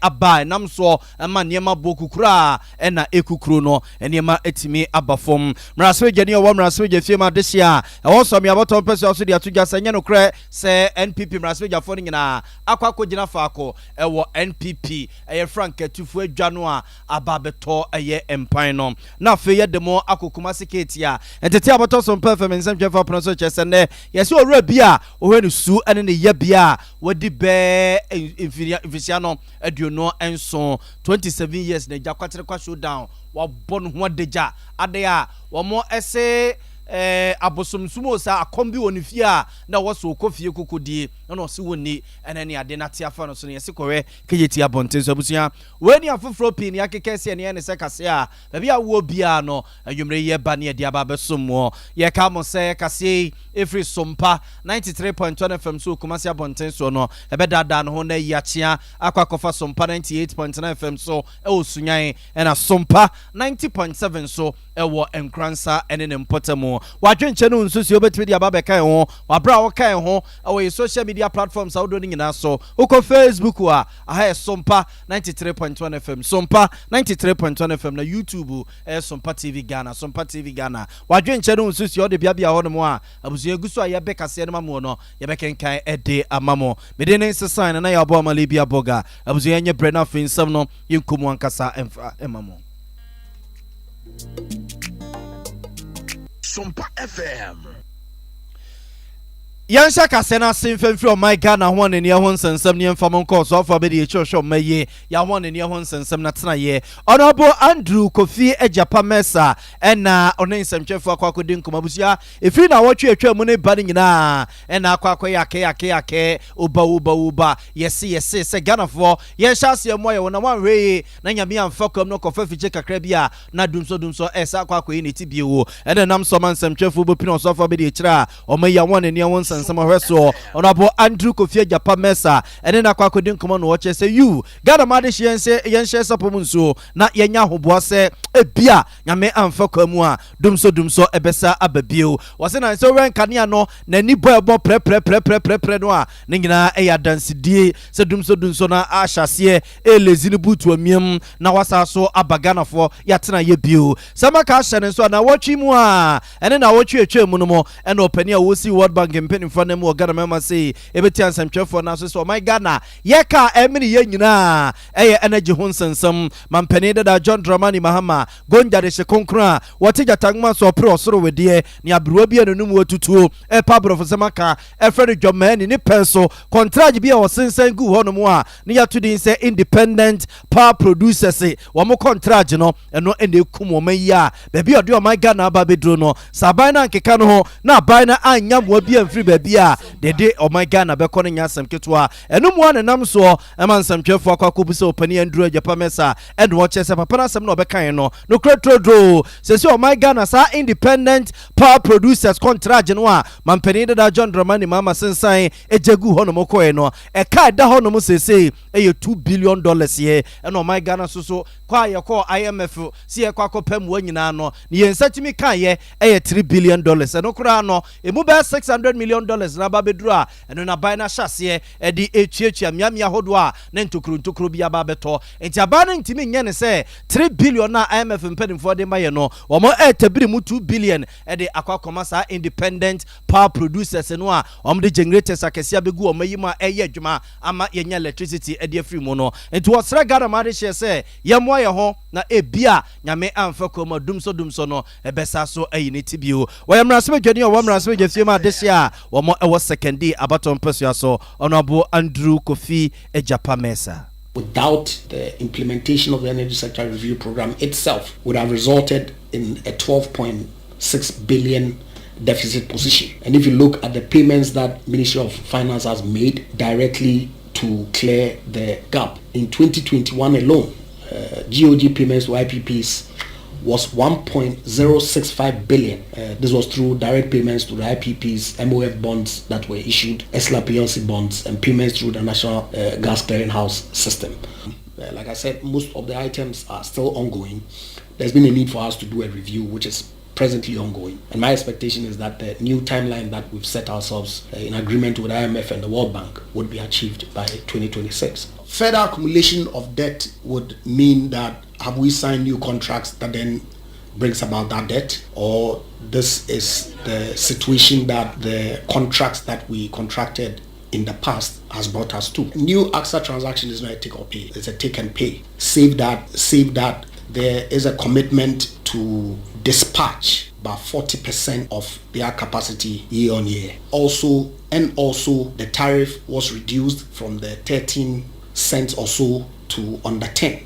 Aba a ɛnam soɔ ma nneɛma bɔ kukuru a ɛna ɛkukuru no, nneɛma atumi aba fam. Mmarahyɛbadwani a ɔwɔ mmarahyɛbadwa fie mu adehyeɛ a ɛwɔ Sɔmi abɔtɔ mpɛsoa so de ato dwa sɛ ɛnyɛ nokorɛ sɛ NPP mmarahyɛbadwafoɔ no nyinaa akɔ akɔgyina faako wɔ NPP ɛyɛ frankatufoɔ adwa no a aba abɛtɔ ɛyɛ mpan no. Na afei yɛde mo akɔ Kumasi Ketia ntete abɔtɔ so mpɛ fam nsɛmtwerɛfoɔ apono so kyerɛ sɛ nnɛ yɛsɛ owura bi a wohwɛ ne su ne ne yɛbea a wadi bɛɛ mfirihyia no 27, 27 years, na agya kwaterekwa showdown wabɔ ne ho adagya ade a wɔn ɛse abosomsom o sa akɔm bi wɔ ne fie a na ɛwɔ so ɔkɔ fie kokodie na ɔse wɔnni ɛne ne ade nate afa no so no yɛse kɔhwɛ kegye abɔnten so. Abusua, wei ne afoforɔ pii ne akeka sɛ ɛneɛ ne sɛ kaseɛ a baabi a wowɔ biara no anwummerɛ yi yɛba ne yɛde aba abɛsom moɔ. Yɛka mo sɛ kaseɛ yi ɛfiri Sompa 93.1 FM so Kumasi abɔnten soɔ no, ɛbɛdaadaa ne ho na ayi akyea akɔ akɔfa Sompa 98.9 FM so ɛwɔ Sunyan, ɛna Sompa 90.7 so ɛwɔ Nkransa ɛne ne mpɔtamu. Wadwenkyɛ no nsusuo wobɛtumi de aba bɛka ho waberɛ a wɔka ho ɛwɔ yɛ social media platforms ahodoɔ no nyinaa so. Wokɔ Facebook a, aha yɛ Sompa 93.1 FM, Sompa 93.1 FM, na YouTube ɛyɛ Sompa TV Ghana, Sompa TV Ghana. Wadwenkyɛ no nsusuo ɔde beabea hɔ nom a abusua egu so a yɛbɛ kaseɛ no ma mo no, yɛbɛkenkan ɛde ama mo. Mede ne nsesan no na yɛabɔ ama Libia Boga. Abusua, yɛnyɛ berɛ no afei nsɛm no yɛnkɔ mu ankasa ɛmfa ɛma mo. Sompa FM. Yɛnhyɛ kaseɛ no ase mfɛmfiri ɔman Ghana ho ananiɛ ho nsɛnsɛm ne yɛmfa mo nkɔɔ so afo abɛde yɛkyi ɔhwɛ ɔma yie yɛaho ananiɛ ho nsɛnsɛm na tenaeɛ. Honorable Andrew Kofi Agyapa Mɛsa ɛna ɔne nsɛmtwerɛfoɔ akɔ akɔdi nkɔmmɔ. Abusua, ɛfiri na wɔtwe atwa mu ne ba no nyinaa ɛna akɔ akɔyɛ akɛ akɛ akɛ oba oba oba yɛse yɛse sɛ Ghanafoɔ yɛnhyɛ aseɛ mmoa yɛwɔ na wanhwɛ yie na Nyame amfa kwam no kɔfa fikye kakra bi a na dumsɔ dumsɔ ɛsa akɔ akɔyi ne ti bio. Ɛna nam sɔma nsɛmtwerɛfoɔ bɛpini ɔsɔfoɔ abɛdi akyire a ɔma yi awon ani ho nsɛnsɛm ɔhwɛ soɔ. Honorable Andrew Kofi Agyapa Mɛsa ɛne no akɔ akɔdi nkɔmmɔ no wɔkyerɛ sɛ yu Ghana ma ade hye yɛn yɛnhyɛ sapɔ mu nsuo na yɛnya ahoboa sɛ ebia Nyame amfa kwa mu a dumsɔ dumsɔ ɛbɛsa aba bio. Wɔse na sɛ wowɛ nkanea no n'ani bɔ ɛbɔ prɛprɛprɛprɛprɛ no a, ne nyinaa ɛyɛ adansedie sɛ dumsɔ dumsɔ no ahyɛ aseɛ ɛlezi no buutu amiam na wasa so aba. Ghanafoɔ yɛatena yɛ bio sɛ maka ahyɛ ne nso a na wɔtwe mu a ɛne na wɔtwe atwa mu no mu. Ɛna ɔpani a wɔsi World Bank mpanimfoɔ no mu wɔ Ghana mɛma sei ɛbɛtia nsɛmtwerɛfoɔ no aso sɛ ɔman Ghana yɛka ɛmene yɛ nyinaa ɛyɛ energy ho nsɛnsɛm. Mampanin dada John Dramani Mahama gonja de hye kronkron a wɔte gyatangoma so ɔpere ɔsoro wedeɛ ne aberewa bi a n'anum watutuo ɛpa aborɔfo sɛm aka ɛfrɛ no dwamaani ne pɛn so kɔntragye bi a wɔsensɛn gu hɔnom a ne yɛato din sɛ independent power producers wɔn kɔntragye no. Ɛno ɛna ekum wɔn yi a baabi a ɔde ɔman Ghana aba abɛduro no sɛ aban no ankeka no ho na aban no anya mmoa bi amfiri baabi a deɛ ɔman Ghana bɛkɔ no nya asɛm ketewa. Ɛno mu a nenam soɔ ɛma nsɛmtwerɛfoɔ akɔ akɔbu sɛ ɔpani Andrew Agyapa Mɛsa ɛna ɔkyerɛ sɛ papa no asɛm na ɔbɛkaeɛ no nokorɛ turodoo sɛ sɛ ɔman Ghana saa independent power producers kɔntragye no a mampanin dada John Dramani Mahama sensan agya gu hɔnom kɔɛ no, ɛka ɛda hɔnom seesei ɛyɛ $2 billion yɛ. Ɛna ɔman Ghana so so kɔ a yɛkɔɔ IMF si yɛkɔ akɔpɛ mmoa nyinaa no ne yɛn nsa tumi kaeɛ ɛyɛ $3 billion. Ɛno koraa no emu bɛyɛ $600 million na aba bɛduru a ɛno n'aban no ahyɛ aseɛ ɛde etuatua mmeammea ahodoɔ a ne ntokuro ntokuro bi aba abɛtɔ. Nti aban no ntumi nyɛ ne sɛ 3 billion a IMF mpanimfoɔ de ma yɛ no, wɔn ɛɛtabiri mu 2 billion ɛde akɔ akɔma saa independent power producers no a wɔn de generators akɛseɛ abɛgu wɔn ayi mu a ɛyɛ adwuma ama yɛnya electricity ɛde afiri mu no. Nti wɔsrɛ Ghana ma ade hyɛ sɛ yɛmmoa yɛn ho na ebia Nyame amfa kurom a dumsɔ dumsɔ no ɛbɛsa so ayi ne ti bio. Wɔyɛ mmarahyɛbadwani a ɔwɔ mmarahyɛbadwa fie mu adehye a wɔn ɛwɔ Sekondi abatɔ mpɛsua so, Honorable Andrew Kofi Agyapa Mɛsa. Without the implementation of the Energy Sector Review Program itself would have resulted in a 12.6 billion deficit position. And if you look at the payments that Ministry of Finance has made directly to clear the gap, in 2021 alone, GOG payments to IPPs was 1.065 billion. This was through direct payments to the IPPs, MOF bonds that were issued, ESLA PLC bonds, and payments through the National Gas Clearinghouse system. Like I said, most of the items are still ongoing. There's been a need for us to do a review, which is presently ongoing. And my expectation is that the new timeline that we've set ourselves in agreement with IMF and the World Bank would be achieved by 2026. Further accumulation of debt would mean that have we signed new contracts that then brings about that debt, or this is the situation that the contracts that we contracted in the past has brought us to. New AXA transaction is not a take or pay, it's a take and pay. Save that there is a commitment to dispatch about 40% of their capacity year on year. Also, the tariff was reduced from the 13 cents or so to under 10.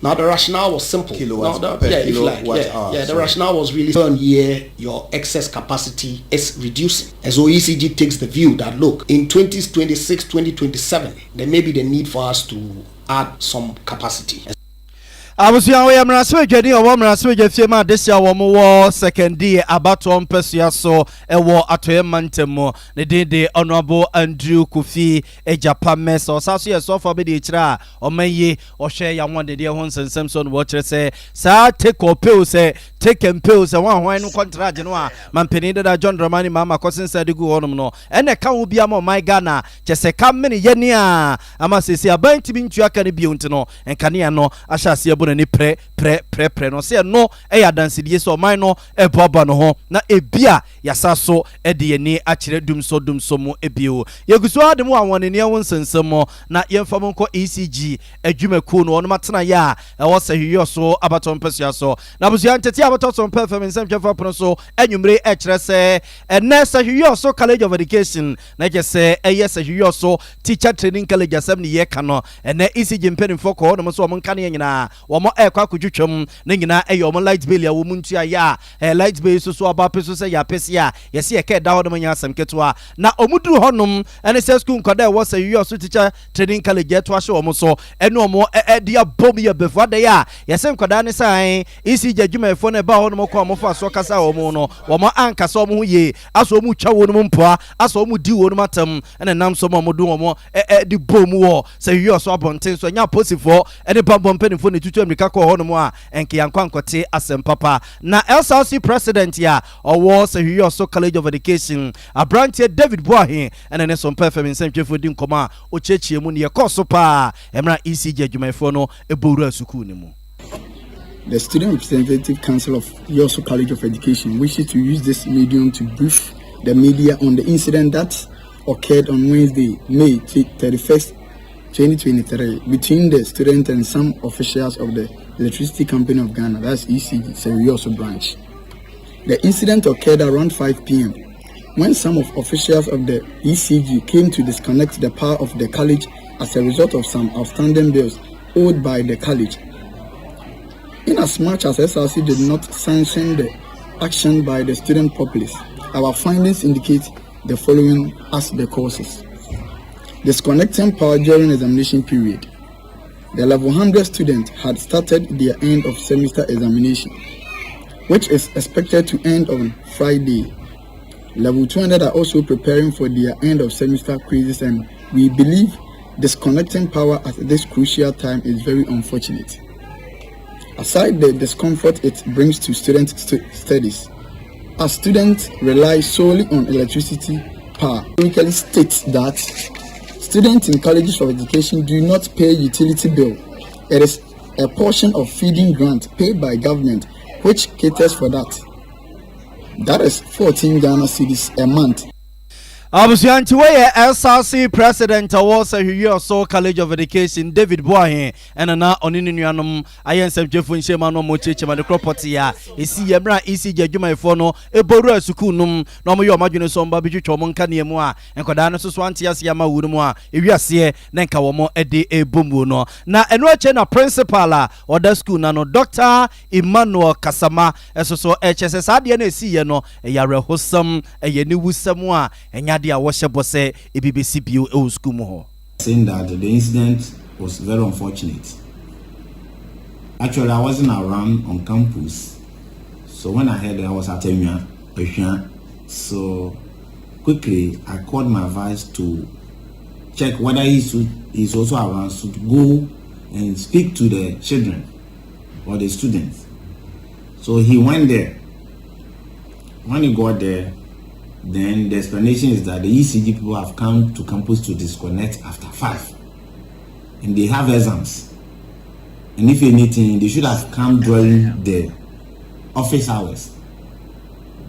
Now the rationale was simple. Kilowatts Now, per yeah, if you like, kilowatt yeah, hour, yeah. The sorry. rationale was really year on year your excess capacity is reducing. And so ECG takes the view that, look, in 2026, 2027, there may be the need for us to add some capacity. Abusua, wɔyɛ mmarahyɛbadwani a ɔwɔ mmarahyɛbadwa fie mu adehyia wɔn wɔ Sekondi abatoɔ mpɛsua so ɛwɔ Atɔeɛ mantam mu. Ne din de Honourable Andrew Kofi Egyapa Mercer. Ɔsan so yɛ sɔfo abɛdi akyire a ɔman yi ɔhwɛ yɛn ahoɔdendeɛ ho nsɛnsɛm so no. Wɔkyerɛ sɛ saa take or pay o, sɛ take and pay o, sɛ wɔn ahoan no contract no a mampanin dada John Dramani Mahama kɔsensa de gu hɔnom no, ɛna ɛka ho bi ama ɔman Ghana kyɛ sɛ ka mene yɛne a ama sɛsi aban ntumi ntua ka no bio. Nti no nkanea no ahyɛ aseɛ bɔ n'ani prɛ prɛ prɛ prɛ no sɛ ɛno ɛyɛ adansedie sɛ ɔman no ɛboaboa no ho na ebi a yasa so ɛde yɛni akyerɛ dumso dumso mu ebio. Yɛgu so ade mu ahoɔdenneɛ ho nsɛnsɛm mu na yɛmfa mu nkɔ ECG adwumakuo no ɔnom atenaeɛ a ɛwɔ Sefwi Wiawso abatɔ mpɛsua so. Na abusua, ntete abatɔ so mpɛ fam nsɛmtwɛfa pono so anwummere ɛkyerɛ sɛ ɛnɛ Sefwi Wiawso College of Education, na kyɛ sɛ ɛyɛ Sefwi Wiawso Teacher Training College asɛm ne yɛka no, ɛnɛ ECG mpanimfoɔ kɔ hɔnom so wɔn nkaneɛ nyinaa wɔn ɛrekɔ akɔtwitwam ne nyinaa ɛyɛ wɔn light bill a wɔn ntua yɛ a light bill so so aba pe so sɛ yɛ apɛsi a yɛsi yɛka ɛda hɔnom nyɛ asɛm ketewa. Na wɔn duru hɔnom ɛne sɛ sukuu nkwadaa ɛwɔ Sefwi Wiawso Teacher Training College ɛto ahyɛ wɔn so ɛne wɔn ɛde abom yɛ bɛfo adeɛ a yɛsɛ nkwadaa ne san ECG adwumayɛfoɔ no ɛba hɔnom kɔ a wɔn fa so kasa wɔn no, wɔn ankasa wɔn ho yie asɔ wɔn twa wɔn mu mpoa asɔ wɔn di wɔn mu atam, ɛna nam so ma wɔn de wɔn ɛde bom wɔ Sefwi Wiawso abɔnten so. Ɛnyɛ apolisifoɔ ɛne bambɔ mpanimfoɔ na etutu mmirika kɔɔ hɔnom a nkeyankwa nkɔte asɛm papa. Na SRC president a ɔwɔ Sefwi Wiawso College of Education, aberanteɛ David Boahe, ɛna ne Sompa FM nsɛmtwerɛfoɔ di nkɔmɔ a ɔkyerɛkyerɛ mu ne yɛkɔɔ so paa mmerɛ ECG adwumayɛfoɔ no ɛbɔ wura sukuu no mu. The Student Representative Council of Wiawso College of Education wishes to use this medium to brief the media on the incident that occurred on Wednesday, May 31st, 2023, between the student and some officials of the Electricity Company of Ghana, that's ECG, Wiawso branch. The incident occurred around 5 p.m. when some of officials of the ECG came to disconnect the power of the college as a result of some outstanding bills owed by the college. Inasmuch as SRC did not sanction the action by the student populace, our findings indicate the following as the causes. Disconnecting power during examination period. The level 100 students had started their end of semester examination, which is expected to end on Friday. Level 200 are also preparing for their end of semester quizzes, and we believe disconnecting power at this crucial time is very unfortunate. Aside the discomfort it brings to student studies, as students rely solely on electricity power, historically states that students in colleges of education do not pay utility bill. It is a portion of feeding grant paid by government which caters for that. That is 14 Ghana cedis a month. Abusua, nti wɔyɛ SRC president a wɔ Sefwi Wiawso College of Education, David Boahe, ɛna na ɔne ne nuanom ayɛ nsɛmtwerɛfoɔ nhyɛmu ano ɔmo kyerɛkyerɛ ma de korɔ pɔte a ɛsi yɛ mmerɛ a ECG adwumayɛfoɔ no ɛbɔwura sukuu nom na ɔmo yɛ ɔmo adwene so ɔmo ba bɛtwitwa ɔmo nkaneɛ mu a nkwadaa no nso so ante aseɛ ama wo no mu a ewiaseɛ na nka wɔn de ɛbɔ mu no. Na ɛno akyɛ na principal a ɔda sukuu na no, Dr Emmanuel Kasama, ɛso so ɛkyɛ sɛ saa adeɛ no ɛsiiɛ no ɛyɛ awerɛhosɛm, ɛyɛ niwusɛm a ɛnyɛ adeɛ a wɔhyɛ bɔ sɛ ebi bɛsi bio ɛwɔ sukuu mu hɔ. Saying that the incident was very unfortunate. Actually, I wasn't around on campus, so when I heard it, I was at Anwia. So quickly, I called my vice to check whether he's also around, so to go and speak to the children or the students. So he went there. When he got there, then the explanation is that the ECG people have come to campus to disconnect after 5. And they have exams. And if anything, they should have come during the office hours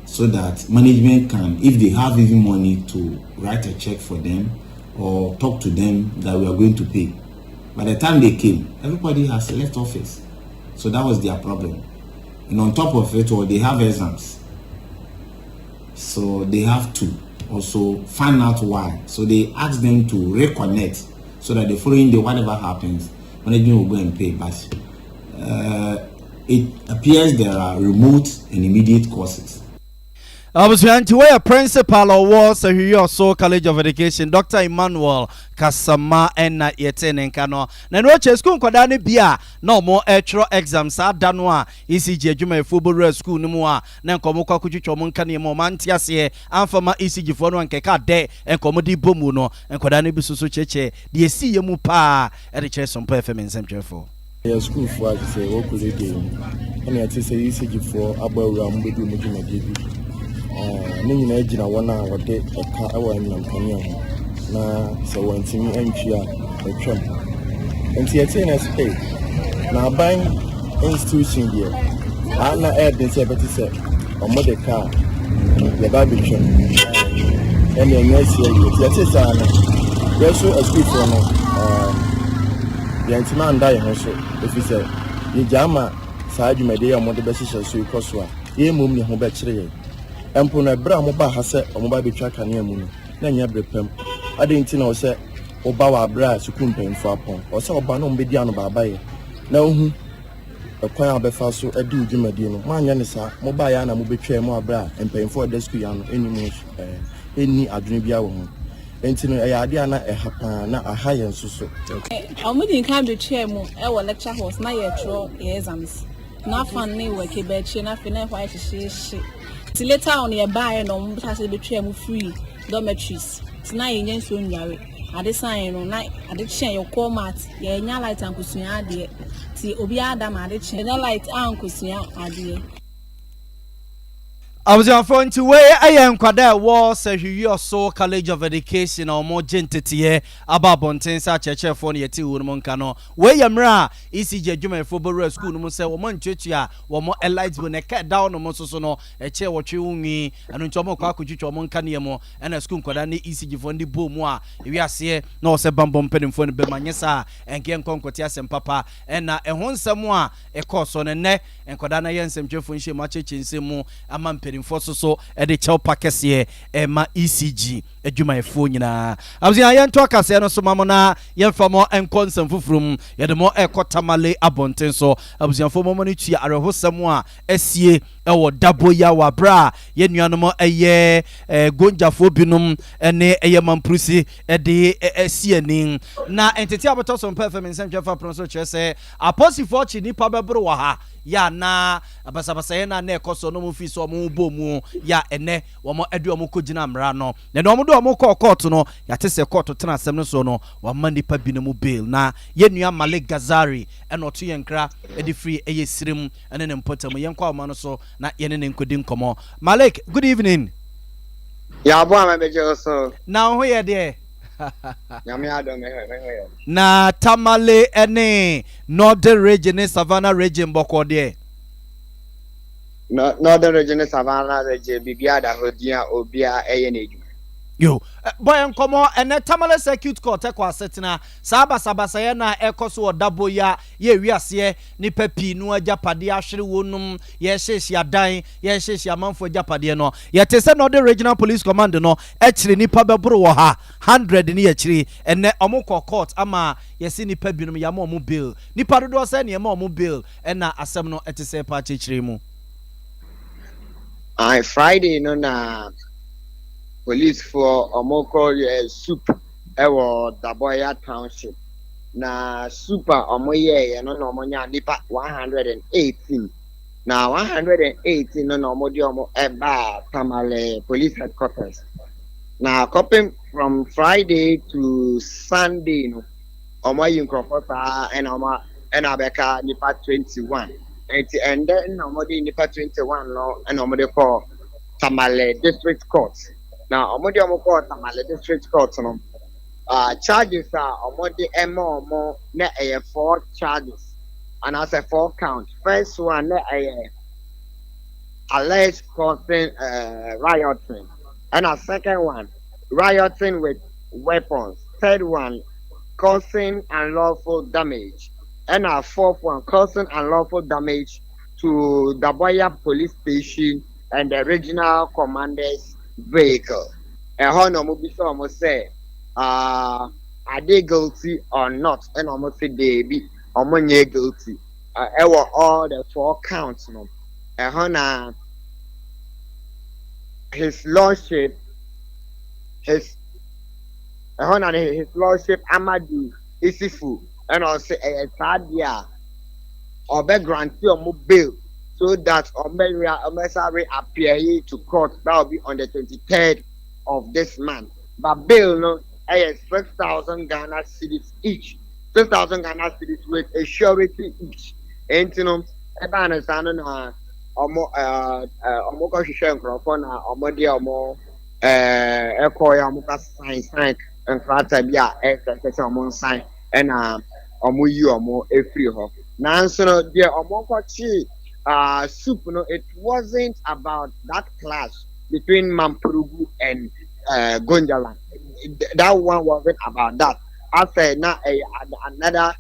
so that management can, if they have even money to write a check for them or talk to them that we are going to pay. By the time they came, everybody has left office. So that was their problem. And on top of it all, they have exams. So they have to also find out why. So they asked them to reconnect so that the following day, whatever happens, management will go and pay. But it appears there are remote and immediate causes. Abusua, nti wɔyɛ principal ɔwɔ Sefwi Wiawso College of Education, Dr Emmanuel Kasama, ɛna yɛte ne nka no. Na ɛno akyɛ, sukuu nkwadaa no bi a na ɔmo ɛtwerɛ exam saa da no a ECG adwumayɛfoɔ bɔwura sukuu no mu a na nkɔmɔ kɔ akɔtwitwa ɔmo nka nneɛma ɔmo ante aseɛ amfa ma ECG foɔ no ankɛka dɛ nkɔmɔ de bɔ mu no, nkwadaa no bi soso kyerɛkyerɛ deɛ esi yɛ mu paa ɛde kyerɛ Sompa FM nsɛmtwerɛfoɔ. Yɛ sukuufoɔ a sɛ wɔkɔ radio mu ɛna yɛte sɛ ECG foɔ abɔ awura mu bɛdi mu dwumadie bi. Ne nyinaa gyina wɔn a wɔde ɛka ɛwɔ anyinam kanea ho na sɛ wɔntumi antwi a ɛtwam. Nti yɛte na sɛ ee na aban institution deɛ ana ɛyɛ sɛ yɛbɛte sɛ ɔmo de kaa yɛba abɛtwam ɛna ɛnyɛ asi awie. Nti yɛte saa no, yɛso asukuufoɔ no yɛntumi anda yɛn ho so, ɛfiri sɛ yɛgyaa ma saa dwumadie a wɔde bɛhyehyɛ so yi kɔ so a, yɛn mmom ne ho bɛkyerɛ yɛn. Mpo no, ɛberɛ a moba ha sɛ ɔmo ba bɛtwa kanea mu no, na ɛnyɛ bere pam ade nti na ɔsɛ woba wɔ aberɛ a sukuu mpanyinfoɔ apɔn. Ɔsɛ ɔba na ɔmo bɛdi ano baabayɛ na ohu ɛkwan a wɔbɛfa so adi wo dwumadie no. Moanyɛ ne saa, mobaeɛ a na mobɛtwa mu aberɛ a mpanyinfoɔ a ɛda sukuu yi ano ɛni mu ɛnni adwene biara wɔ ho. Nti no, ɛyɛ adeɛ a na ɛha paa na aha yɛn nso so. Ɔmo di nkan betwa mu ɛwɔ lecture halls na yɛtwerɛ yɛ exams na fan ne wɔ kebe akyire na afei na ɛhɔ ayɛ hyehyehye. Ti later on yɛbaeɛ na ɔmo bisa sɛ betwa mu firi dormitories, ti na yɛnyɛ nsuo nnware ade san no na ade kyeɛ yɛkɔ mat yɛnya light ankosua adeɛ, ti obiara da ma ade kyeɛ yɛnya light ankosua adeɛ. Abusuafoɔ, nti wei ɛyɛ nkwadaa ɛwɔ Sefwi Wiawso College of Education a wɔn gye nteteɛ aba abɔnten sɛ akyerɛkyerɛfoɔ no yɛte wɔn mu nka no. Wei yɛ mmerɛ a ECG adwumayɛfoɔ bɛwura sukuu no mu sɛ wɔn ntuatua wɔn light bill na ɛka ɛda hɔ nom nso so no ɛkyɛ wɔtwe wɔn nwi. Ɛno nti wɔn kɔ akɔtwitwa wɔn nkaneɛ mu, ɛna sukuu nkwadaa ne ECG foɔ no de bɔ mu a ewiaseɛ na wɔsɛ bambɔ mpanimfoɔ no bɛma nyɛ saa ɛnkɛ nkɔ nkɔte asɛm papa. Ɛna ɛho nsɛm a ɛkɔɔ so no, nnɛ nkwadaa no yɛ nsɛmtwerɛfoɔ nhyɛ mu akyerɛkyerɛ nsɛm mu ama mpanimfoɔ so so ɛde kyɛw pa kɛseɛ ɛma ECG adwumayɛfoɔ nyinaa. Abusua, yɛnto akaseɛ no so ma mo na yɛmfa mo nkɔ nsɛm foforɔ mu. Yɛde mo ɛkɔ Tamale abɔnten so. Abusuafoɔ, mɔmɔ no tua awerɛhosɛm a ɛsie ɛwɔ Daboya wɔ aberɛ a yɛn nuanom ɛyɛ Gonjafoɔ binom ɛne ɛyɛ Mampurusi ɛde ɛsi ani na ntete abɛtɔ so mpɛ fam. Nsɛmtwɛ fa pono so kyerɛ sɛ apolisifoɔ kye nipa bɛboro wɔ ha yɛ anaa basabasayɛ no a na ɛkɔ so no mu fi so ɔmo bɔ mu yɛ a ɛnɛ wɔn ɛde wɔn kɔ gyina mmara no na ɛna wɔn de wɔn kɔɔ kɔɔto no. Yɛate sɛ kɔɔto tena asɛm no so no, wɔama nipa binom bail. Na yɛn nua Malik Gazari ɛna ɔto yɛn nkra ɛde firi ɛyɛ Sirim ɛne ne mpɔtam. Yɛn kɔ ahoma no so na yɛne ne nkɔdi nkɔmɔ. Malik, good evening. Yàbọ̀ àmà bɛgye wo so. Na wo ho yɛ deɛ? Nyame adom, me ho yɛ. Na Tamale ɛne Northern Region ne Savannah Region bɔkɔ deɛ? No, Northern Region ne Savannah Region, biribiara da hɔ din a obiara ɛyɛ n'adwuma. Yo, bɔ yɛn nkɔmɔ. Ɛnɛ Tamale Circuit Court ɛkɔ asetena saa basabasayɛ no a ɛkɔ so wɔ Dabo yi a yɛwi aseɛ nipa pii no agyapadeɛ ahwere wɔn nom, yɛhyehyɛ adan, yɛhyehyɛ amanfoɔ agyapadeɛ no. Yɛte sɛ Northern Regional Police Command no ɛkyerɛ nipa bɛboro wɔ ha 100 ne yɛkyiri. Ɛnɛ ɔmo kɔ court ama yɛsi nipa binom yɛama ɔmo bail. Nipa dodoɔ sɛ nneɛma ɔmo bail, ɛna asɛm no ɛte sɛ pa akyerɛkyerɛ mu? Aye, Friday no na policefoɔ ɔmo kɔ yɛ swoop ɛwɔ Daboya Township, na swoop a ɔmo yɛɛyɛ no na ɔmo nya nipa 118, na 118 no na ɔmo de ɔmo ɛbaa Tamale Police Headquarters. Na kɔpem from Friday to Sunday no, ɔmo ayi nkurɔfoɔ saa ɛna ɔmo ɛna abɛka nipa 21. Nti ɛndɛ na ɔmo de nipa 21 no ɛna ɔmo de kɔɔ Tamale District Court. Na ɔmo de ɔmo kɔɔ Tamale District Court no, Charges a wɔde ma wɔn na ɛyɛ four charges anaasɛ four count. First one na ɛyɛ alleged causing rioting, ɛna second one, rioting with weapons, third one, causing unlawful damage, ɛna fourth one, causing unlawful damage to Daboya Police Station and the regional commander's vehicle. Ɛhɔ na wɔn bisa wɔn sɛ are they guilty or not, ɛna wɔn sɛ deebi, wɔn nyɛ guilty ɛwɔ all the four counts no. Ɛhɔ na his lordship Amadu Isifu ɛna ɔsɛ ɛyɛ saa deɛ a, ɔbɛ grant ɔmo bail so that ɔmo bɛ ɔmo bɛ reappear yi to court. That will be on the 23rd of this month, but bail no ɛyɛ 6,000 Ghana cedis each, 6,000 Ghana cedis with a surety each. Nti no ɛbaa no saa no na ɔmo ɛɛ ɛɛ ɔmo kɔhwehwɛ nkurɔfoɔ na ɔmo de ɔmo ɛkɔɔ yɛ ɔmo ka sign nkrataa bi a ɛsɛ sɛ ɔmo nsan, ɛna ɔmo yi ɔmo efiri hɔ. Nanso no deɛ ɔmo kɔkye soup no, it wasn't about that clash between Mampurugu and Gonjaland. That one wasn't about that. Asɛ na ɛyɛ another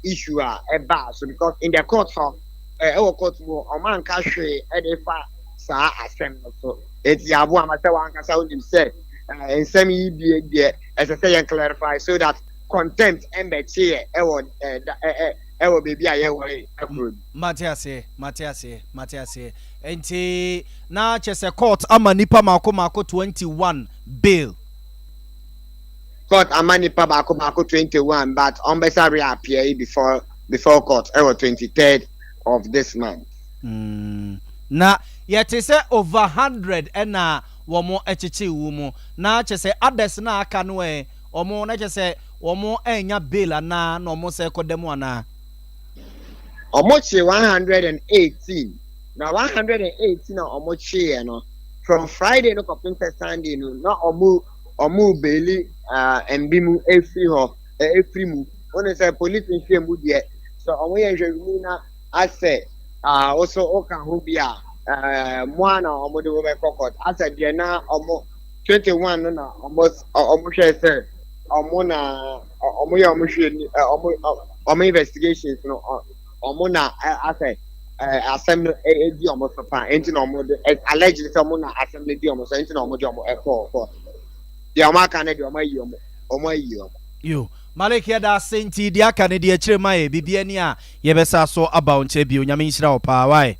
issue a ɛbaa so, because in the court hɔ, ɛwɔ court mu, ɔmo anka hwee ɛde fa saa asɛm no so. Eti abo ama sɛ wankasa onim sɛ nsɛm yi bie deɛ, ɛsɛ sɛ yɛn clarify so that contempt ɛmbɛkye yɛ ɛwɔ ɛɛ ɛ ɛwɔ beebi a yɛwɔ yi ɛkuro bi. Mate aseɛ, mate aseɛ, mate aseɛ. Nti na kyɛ sɛ court ama nipa mako mako 21 bail. Court ama nipa baako baako 21, but ɔmbɛsa reappear yi before court ɛwɔ 23rd of this month. Na yɛte sɛ over 100 ɛna wɔn akyekye wo mu, na kyɛ sɛ others na aka no, ɛ wɔn na kyɛ sɛ wɔn ɛnya bail anaa na wɔn sɛ kɔda mu anaa? Ɔmo kye 118, na 118 a ɔmo kyeeɛ no, from Friday no kɔpem sɛ Sunday no, na ɔmo bail mbi mu efiri hɔ, efiri mu. Wɔn sɛ police nhwɛ mu deɛ, sɛ ɔmo yɛ nhwɛmu na asɛ ɔso ɔka ho bi a, mo a na ɔmo de wɔn bɛkɔ court. Asɛ deɛ na ɔmo 21 no na ɔmo hwɛ sɛ ɔmo na ɔmo yɛ ɔmo hwɛ ni ɔmo investigations no, ɔmo na asɛ asɛm no edi ɔmo so paa, nti na ɔmo de allegedly sɛ ɔmo na asɛm no di ɔmo so, nti na ɔmo de ɔmo ɛkɔɔ court. Deɛ ɔmo aka no deɛ, ɔmo ayi ɔmo, ɔmo ayi ɔmo. Yo, Malik, yɛda ase. Nti deɛ aka no deɛ, akyire ma yɛ biribi ani a, yɛbɛsa so aba wo nkyɛn bio. Nyame nhyira wo paa, wae.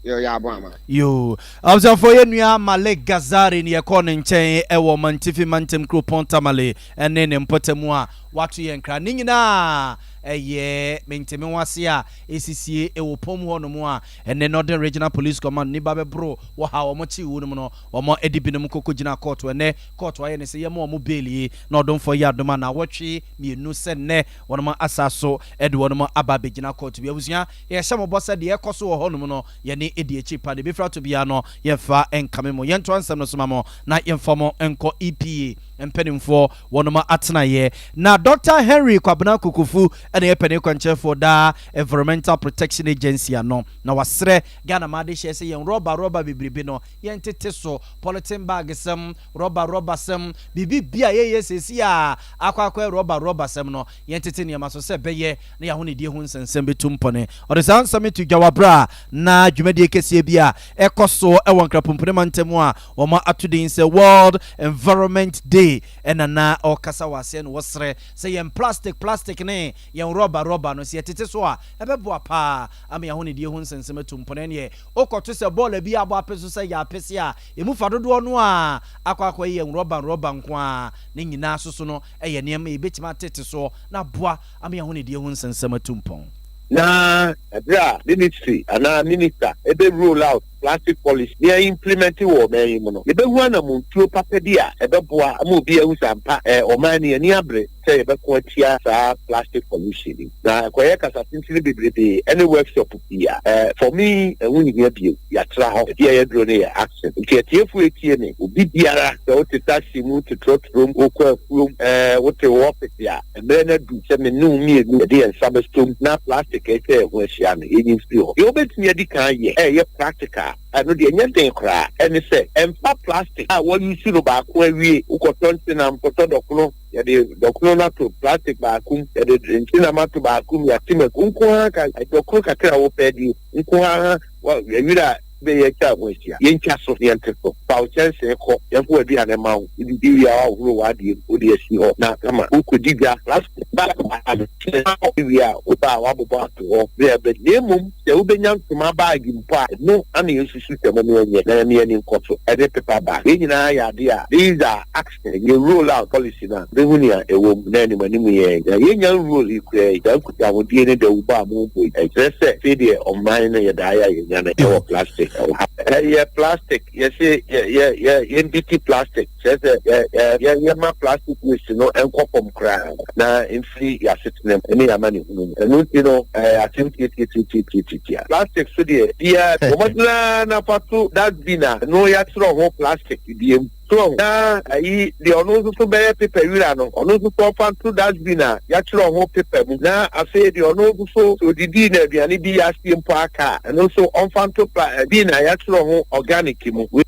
Yo, yɛ abo ama. Yo, abusuafoɔ, yɛ nua Malik Gazari ne yɛkɔɔ ne nkyɛn ɛwɔ Mantifi mantam kuropɔn Tamale ɛne ne mpɔtamu a wato yɛn nkra ne nyinaa. Ɛyɛ menteme ho ase a ɛsisie ɛwɔ pɔm hɔ nom a ɛnɛ Northern Regional Police Command nipa bɛboro wɔ ha wɔn kye wo no mu no, wɔn de binom kɔkɔ gyina court. Ɛnɛ court ayɛ ne sɛ yɛma wɔn bail yi, na ɔdomfoɔ yɛ adom a, na wɔtwe mmienu sɛ nnɛ wɔn asa so ɛde wɔn aba abɛgyina court bi. Abusua, yɛhyɛ mo bɔ sɛ deɛ ɛkɔ so wɔ hɔnom no, yɛne ɛdi akyi pa de bɛfira to biara no, yɛmfa nkame mo. Yɛntoa nsɛm no so ma mo na yɛmfa mo nkɔ EPA mpanimfoɔ wɔnom atenaeɛ, na Dr Henry Kwabena Kokofu ɛna yɛ panin kwankyerɛfoɔ daa Environmental Protection Agency ano, na wasrɛ Ghana ma ade hyɛ sɛ yɛn rɔba rɔba bebrebe no, yɛntete so. Polythene bag sɛm, rɔba rɔba sɛm, biribi bi a yɛyɛ sɛsi a akɔ akɔ rɔba rɔba sɛm no, yɛntete nneɛma so sɛ ɛbɛyɛ na yɛahonidie ho nsɛnsɛm bɛtu mpɔne. Ɔde saa nsɛm to dwa wabrɛ a na dwumadie kɛseɛ bi a ɛkɔ so ɛwɔ Nkrapompone mantam a wɔn ato din sɛ World Environment Day, ɛna na ɔkasa wɔ aseɛ no, wɔsrɛ sɛ yɛn plastic plastic ne yɛn rɔba rɔba no, sɛ yɛtete so a, ɛbɛboa paa ama yɛn ahonidie ho nsɛnsɛm atu mpɔne. Neɛ wokɔto sɛ bɔɔla bi abɔ apɛ so sɛ yɛ apɛse a ɛmu fa dodoɔ no a akɔ yɛ rɔba rɔba nko a, ne nyinaa soso no ɛyɛ nneɛma yɛbɛtumi atete soɔ na aboa ama yɛn ahonidie ho nsɛnsɛm atu mpɔn. Na ɛberɛ a ministry anaa minister ebe roll out plastic policy ne implement wɔ ɔman yi mu no, yɛbɛhu anamontuo papa bi a ɛbɛboa ama obi ahu sɛ ampa ɔman no yɛni abere. sɛ yɛbɛko atia saa plastic pollution yi. Na ɛkɔyɛ kasa tentene bebrebe ne workshop pii a, eh, for me, ɛho nhia bio. Yɛatra hɔ. Baabi a yɛaduro no yɛ action. Nti atiefoɔ ɛtie me, obi biara, sɛ wote taxi mu, te trɔtrɔ mu, wokɔ afuom, eh, wote wo office a, mmerɛ no adu sɛ me ne wo mmienu yɛde yɛn nsa bɛsɔ mu na plastic a atwa yɛn ho ahyia no, yɛnyi mfiri hɔ. Deɛ wobɛtumi adi kan ayɛ a ɛyɛ practical, ɛno deɛ ɛnyɛ den koraa, ɛne sɛ, mfa plastic a woayusu no baako awie, wokɔtɔ nkyenam, kɔtɔ dɔkono, Yɛde dɔkono no ato plastic baako mu, yɛde nkyenam ato baako mu, yɛate mako nko ara ka dɔkono kakra a wopɛ de nko ara wira bɛyɛ atwa ho ahyia. Yɛntwa so na yɛnte so. Fa wo kyɛnsee kɔ, yɛmfa w'aduane mma wo. Wodidi wie a woahohoro w'adeɛ mu, wode asi hɔ na kama. Wokɔdi dwa, plastic bag a wie a woba a woabobɔ ato hɔ berɛ a ɛbɛ. Na mmom sɛ wobɛnya ntoma baage mpo a, ɛno na yɛnsusu sɛ mom yɛnyɛ na yɛma yɛn ani nkɔ so ɛne paper bag. Wei nyinaa yɛ adeɛ a these are Yɛ roll out policy no a, bɛhu nea ɛwɔ mu na anim anim yɛn. Na yɛnnya nroll yi koraa yi, saa nkutahodie ne dawubɔ a mobɔ yi, ɛkyerɛ sɛ afei deɛ ɔman no yɛdaeɛ a yɛnya no ɛwɔ plastic ɛwɔ ha. Ɛyɛ plastic, yɛse yɛ yɛ yɛ yɛmbiti plastic, kyerɛ sɛ yɛ yɛ yɛ yɛma plastic waste no nkɔ fam koraa na ɛmfiri yɛn asetena mu ne yɛn amanehunu mu. Ɛno nti no, ɛyɛ asɛm tiatiatiatiatiatia. Plastic so deɛ, biara, bɔ mmɔden ara na fa to dustbin a ɛno yɛatwerɛ ho plastic biem. So wahu? Na ayi, deɛ ɔno nso so bɛyɛ pepa wira no, ɔno nso so ɔmfa nto dustbin a yɛatwerɛ ho pepa mu. Na afei deɛ ɔno nso so, sɛ ɔdidii na aduane bi yɛ aseɛ mpo aka a, ɛno nso ɔmfa nto pla, bin a yɛatwerɛ ho organic mu. Wei.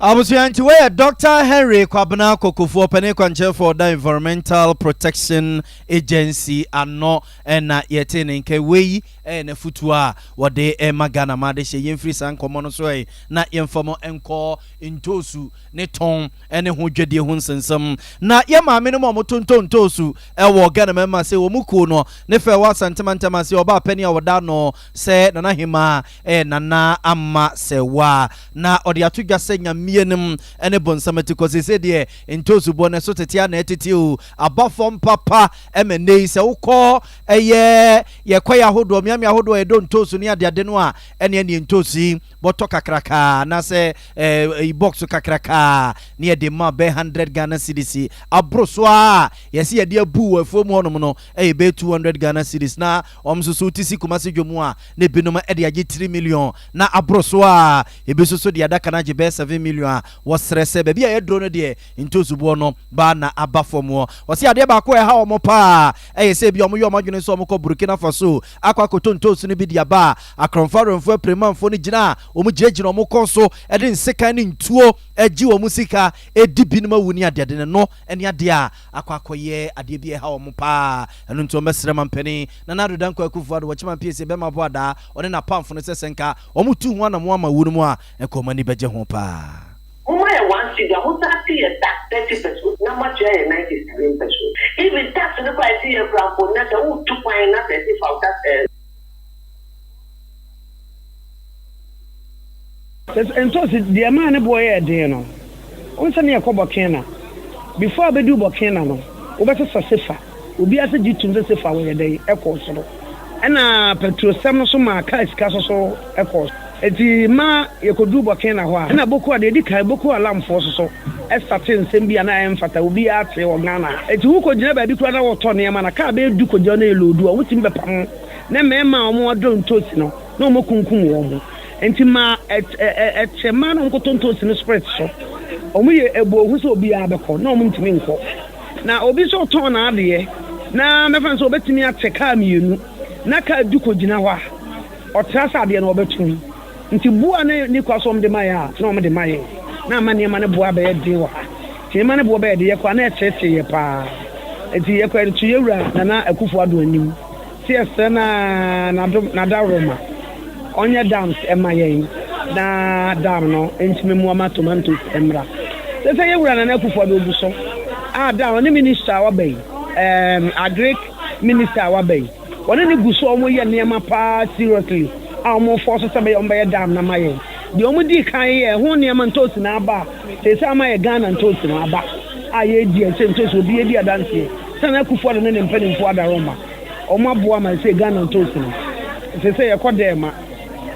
Abusua nti wei yɛ Doctor Henry Kwabena Kokofu, ɔpanin kwankyerɛfoɔ ɔda Environmental Protection Agency ano na yɛtee ne nka. Wei yɛ n'afutuo a wɔde rema Ghana ma adehyeɛ. Yɛmfiri saa nkɔmmɔ no so ɛ na yɛmfa mu nkɔ ntoosu ne tɔn ne ho dwadie ho nsɛnsɛm. Na yɛn maame nom a wɔtontɔn ntoosu wɔ Ghana mmarima ase wɔn kuo no ne fɛ wɔ Asante mantam ase ɔbaa panin a wɔda ano sɛ Nana Hemaa yɛ Nana Ama Sɛwa na ɔde ato dwa sɛ Nyamie nom ne bonsam atikɔ seesei deɛ ntoosu boɔ no ɛso tete a na ɛtete o aba fam papa ɛma nnɛ yi sɛ wokɔ ɛyɛ yɛ kwaeɛ ahodoɔ mmeammea ahodoɔ a yɛdɔ ntoosu ne adeade no a ɛne ɛneɛ ntoosu yi bɔtɔ kakrakaa anaasɛ ɛɛ box kakrakaa ne yɛde ma bɛyɛ 100 Ghana cedis aboro so a yɛse yɛde abu wɔ afuo mu hɔnom no ɛyɛ bɛyɛ 200 Ghana cedis na wɔn nso so te si Kumasi dwom a na ebinom ɛde agye 3 million na aboro so a ebi nso so de adaka no agye bɛyɛ 7 million a wɔsrɛ sɛ baabi a yɛduro no deɛ ntoosu boɔ no ba na aba fam hɔ. Ɔse adeɛ baako a ɛha wɔn paa ɛyɛ sɛ ebia wɔyɛ wɔn adwene sɛ wɔkɔ Burkina Faso akɔ akɔtɔ ntoosu no bi de aba a, akorɔmfoɔ awerɛmfoɔ apirimanfoɔ no gyina a wɔgyinagyina wɔn kɔn so de nsekan ne ntuo gye wɔn sika di binom awu ne adeade no. Ɛno ne adeɛ a akɔ akɔyɛ adeɛ bi a ɛha wɔn paa. Ɛno nti wɔbɛsrɛ mampanin Nana Addo Dankwa Akufo-Addo, Wɔkyeman PSA bɛma aboadaa ɔne n'apamfo no sɛ sɛ nka wɔtu ho anammɔn ama awu no mu a, nka wɔn ani bɛgye ho paa. Momma yɛ one cedi a mo san te yɛ tax 30 pesos na mo atua yɛ 97 pesos even tax no koraa yɛte yɛ koraa mpo nnɛ sɛ wo tu kwan na sɛ yɛse fa wo tax eh. Sɛ ntoosi deɛ ɛmaa ne boɔ yɛɛ den no, wohu sɛ ne yɛkɔ Burkina. Before a wobɛduru Burkina no, wobɛsesa sefa. Obiara sɛ gye tom sɛ sefa wɔyɛ dɛn ɛkɔɔ soro. Ɛna pɛtrosɛm no nso maa kaa sika nso so kɔɔ soro. Enti ma yɛkɔduruu Burkina hɔ a, ɛna Boko a, deɛ ɛdi kan, Boko Haramfoɔ nso so startee nsɛm bi a na ɛmfata, obiara tee wɔ Ghana ha. Enti wokɔgyina baabi koraa na wɔretɔ nneɛma na kaa bɛyɛ du kɔgyina hɔ na ɛloodu a, wɔtumi bɛpamo ne mmarima a wɔadɔ ntoosi no na wɔakunkum wɔn. Enti ma ɛkyɛ mmaa na wɔkɔtɔ ntoosi no spirit so. Wɔyɛ ɛbɔɔ hu sɛ obiara bɛkɔ na wɔntumi nkɔ. Na obi nso retɔn n'adeɛ na mɛfa no sɛ ɔbɛtumi akyɛ kaa mmienu na kaa du kɔgyina hɔ a, ɔtra sɛ adeɛ no ɔbɛtɔn. Nti boɔ a na ɛnni kwa sɛ wɔde ma yɛn a, na wɔde ma yɛn. Na ama nneɛma no boɔ abɛyɛ den wɔ ha. Nti nneɛma no boɔ bɛyɛ den, yɛkɔ a na ɛteetee yɛn pa ara. Nti yɛkɔ a yɛde to yɛn wura Nana Akufo Addo anim sɛ yɛsrɛ no ara n'adom, n'adaworoma, ɔnyɛ dams mma yɛn na dam no ntumi mmoa ma tomatoes mmra. Sɛsɛ yɛn wura Nana Akufo Addo gu so a dam, ɔne minister a waba yi, ɛɛm, agric minister a waba yi, Wɔne no gu so a wɔyɛ nneɛma paa seriously a wɔn force sɛ bɛyɛ wɔn bɛyɛ dam no ama yɛn. Deɛ wɔn dii kan yɛɛ ho nneɛma ntoosi na aba a seesei ama yɛ Ghana ntoosi no aba a yɛredi a ɛsɛ ntoosi obiara di adanseɛ sɛ na Akufo Addo ne ne mpanimfoɔ adaworoma wɔn aboa ma ɛsɛ Ghana ntoosi no seesei yɛkɔ Dɛɛma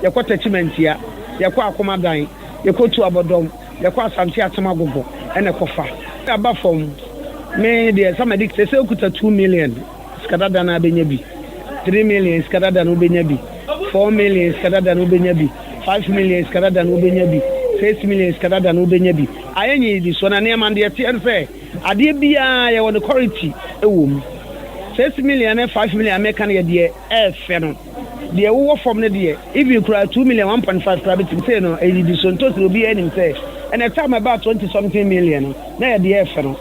yɛkɔ Takyimantia yɛkɔ Akomadan yɛkɔ Tuabɔdɔm yɛkɔ Asante Akyem Agogo ɛna ɛkɔfa aba fam. Me deɛ sɛ madi sɛ sɛ wokuta 2 million sika dada no abɛnya bi, 3 million sika dada no wobɛnya bi, 4 million sika dada no wobɛnya bi, 5 million sika dada no wobɛnya bi, 6 million sika dada no wobɛnya bi. Ayɛ nyɛ di so na nneɛma deɛ teɛ no sɛ adeɛ biara yɛwɔ ne quality wɔ mu. 6 million ne 5 million mɛka no yɛ deɛ ɛɛfɛ no. Deɛ wowɔ fam no deɛ, even kura 2 million, 1.5 kura bɛtumi sei no ɛdidi so. Ntoosi obiara anim sɛ ɛnɛ time ɛbaa 20 something million no na yɛ deɛ ɛɛfɛ no.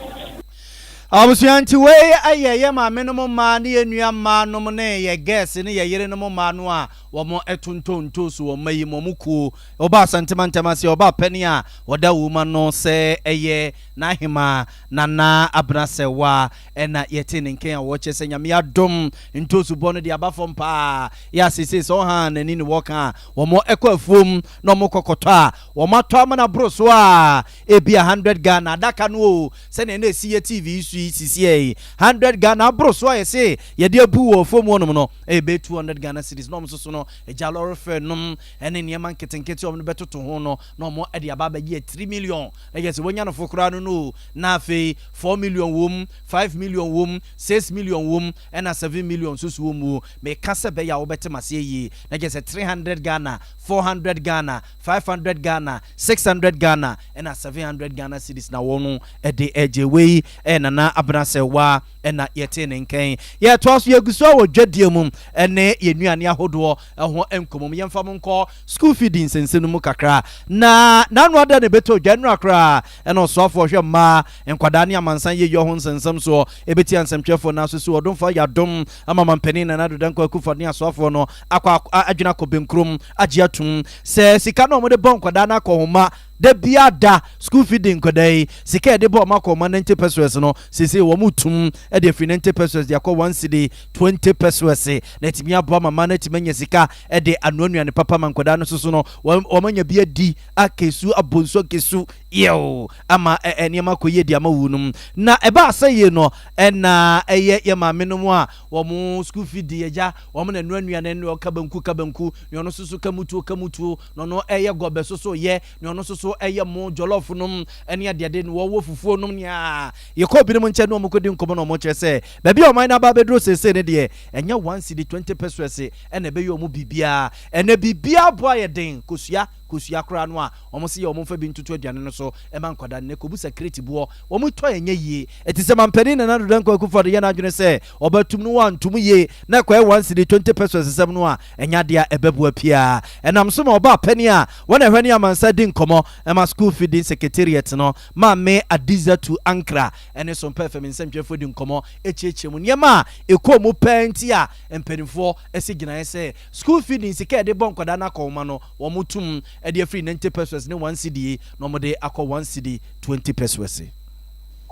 Abusua, nti wei ɛyɛ yɛ maame nom mmaa ne yɛ nua mmaa nom ne yɛ girls ne yɛ yere nom mmaa no a wɔn ɛtontɔn ntoosi wɔn mma yi mu wɔn kuo. Ɔba Asantema ntɛm ase, ɔba panin a wɔda wɔn mu ano sɛ ɛyɛ n'ahema Nana Abena Sɛwa ɛna yɛte ne nkyɛn a wɔkyɛ sɛ Nyame adom, ntoosi bɔ no de aba fam paa. Yɛ asese sɛ ɔha n'ani ne wɔka a wɔn ɛkɔ afuom na wɔn kɔkɔtɔ a wɔn atɔ ama no aboro so a ebi a 100 Ghana adaka no o, sɛnea na esi yɛ TV yi so yi sisi yɛ 100 Ghana aboro so a yɛse yɛde abu wɔ fam hɔnom no ɛyɛ bɛyɛ 200 Ghana cedis, na wɔn nso so no agya lɔre fɛ nom ɛne nneɛma nketenkete a wɔn bɛtoto ho no na wɔn ɛde aba abɛgye 3 million. Ɛyɛ sɛ wɔnya no fo koraa no, na afei 4 million wɔm, 5 million wɔm, 6 million wɔm, ɛna 7 million nso so wɔ mu. Mɛka sɛ bɛyɛ a wɔbɛte maseɛ yie na kyerɛ sɛ 300 Ghana, 400 Ghana, 500 Ghana, 600 Ghana ɛna 700 Ghana cedis na wɔn ɛde ɛgye. Wei ɛyɛ Nana Abena Sɛwa ɛna yɛte ne nkɛn. Yɛtoa so, yɛgu so a wɔ dwadie mu ɛne yɛn nnuane ahodoɔ ɛho nkɔmmɔ mu. Yɛmfa mo nkɔ school feeding nsɛnsɛm no mu kakra na n'ano ada na ɛbɛtɔ dwa nnura koraa ɛna ɔsoafoɔ hwɛ mmaa, nkwadaa ne amansan yɛyɛ ho nsɛnsɛm soɔ ɛbɛti ansɛmtwerɛfoɔ no aso so ɔdomfa yɛadom ama mampanin Nana Addo Dankwa Akufo ne asoafoɔ no akɔ adwene akɔ benkurom agye atom sɛ sika no a wɔde bɔ nkwadaa no akɔhoma da bia da school feeding nkwadaa yi, sika yɛde bɔ ɔmo akɔhoma 90 pesewas no, sese wɔn tum ɛde afiri 90 pesewas de akɔ 1 cedi 20 pesewas na ɛtumi aboa mama no atumi anya sika ɛde anoanuane papa ma nkwadaa no soso no wɔn anya bi adi akesu abɔ nsuo akesu yɛw ama ɛ nneɛma akɔ yie di ama wu nom. Na ɛba asɛ yie no ɛna ɛyɛ yɛ maame no mu a wɔn school feed agya wɔn na noa nnuane no, ɔka banku ka banku, nea ɔno nso so ka mutuo ka mutuo, na ɔno ɛyɛ gɔbɛ soso yɛ, nea ɔno nso so ɛyɛ mo jollof nom ɛne adeade no wɔwɔ fufuo nom. Nea yɛkɔ binom nkyɛn na wɔn kɔdi nkɔmɔ na wɔn kyerɛ sɛ baabi a ɔman no aba abɛduro seesei ne deɛ, ɛnyɛ 1 cedi 20 pesewas ɛna ɛbɛyɛ wɔn biribiara. Ɛnɛ biribiara boa yɛ den. Kosua kosua koraa no a wɔn sɛ yɛ wɔn mfa bi ntoto aduane no so ɛma nkwadaa no kɔbu sɛ kreti boɔ wɔn tɔ ɛnyɛ yie. Ɛte sɛ mampanin Nana Addo Dankwa Akufo-Addo yɛ n'adwene sɛ ɔbɛtum no wantum yie na ɛkɔyɛ 1 cedi 20 pesewas sɛm no a ɛnyɛ adeɛ a ɛbɛboa piaa. Ɛnam so ma ɔbaa panin a wɔn ɛhwɛ ne amansa di nkɔmɔ ɛma school feeding secretariat no, Maame Adizatu Ankra, ɛne Sompa FM nsɛmtwerɛfoɔ di nkɔmɔ ekyiakyia mu nneɛma a ɛkɔɔ mu pɛɛ nti a mpanimfoɔ ɛsi gyinaeɛ sɛ school feeding sika yɛde bɔ nkwadaa no akɔnma no wɔn tum ɛde afiri 90 pesewas ne 1 cedi na wɔde akɔ 1 cedi 20 pesewas.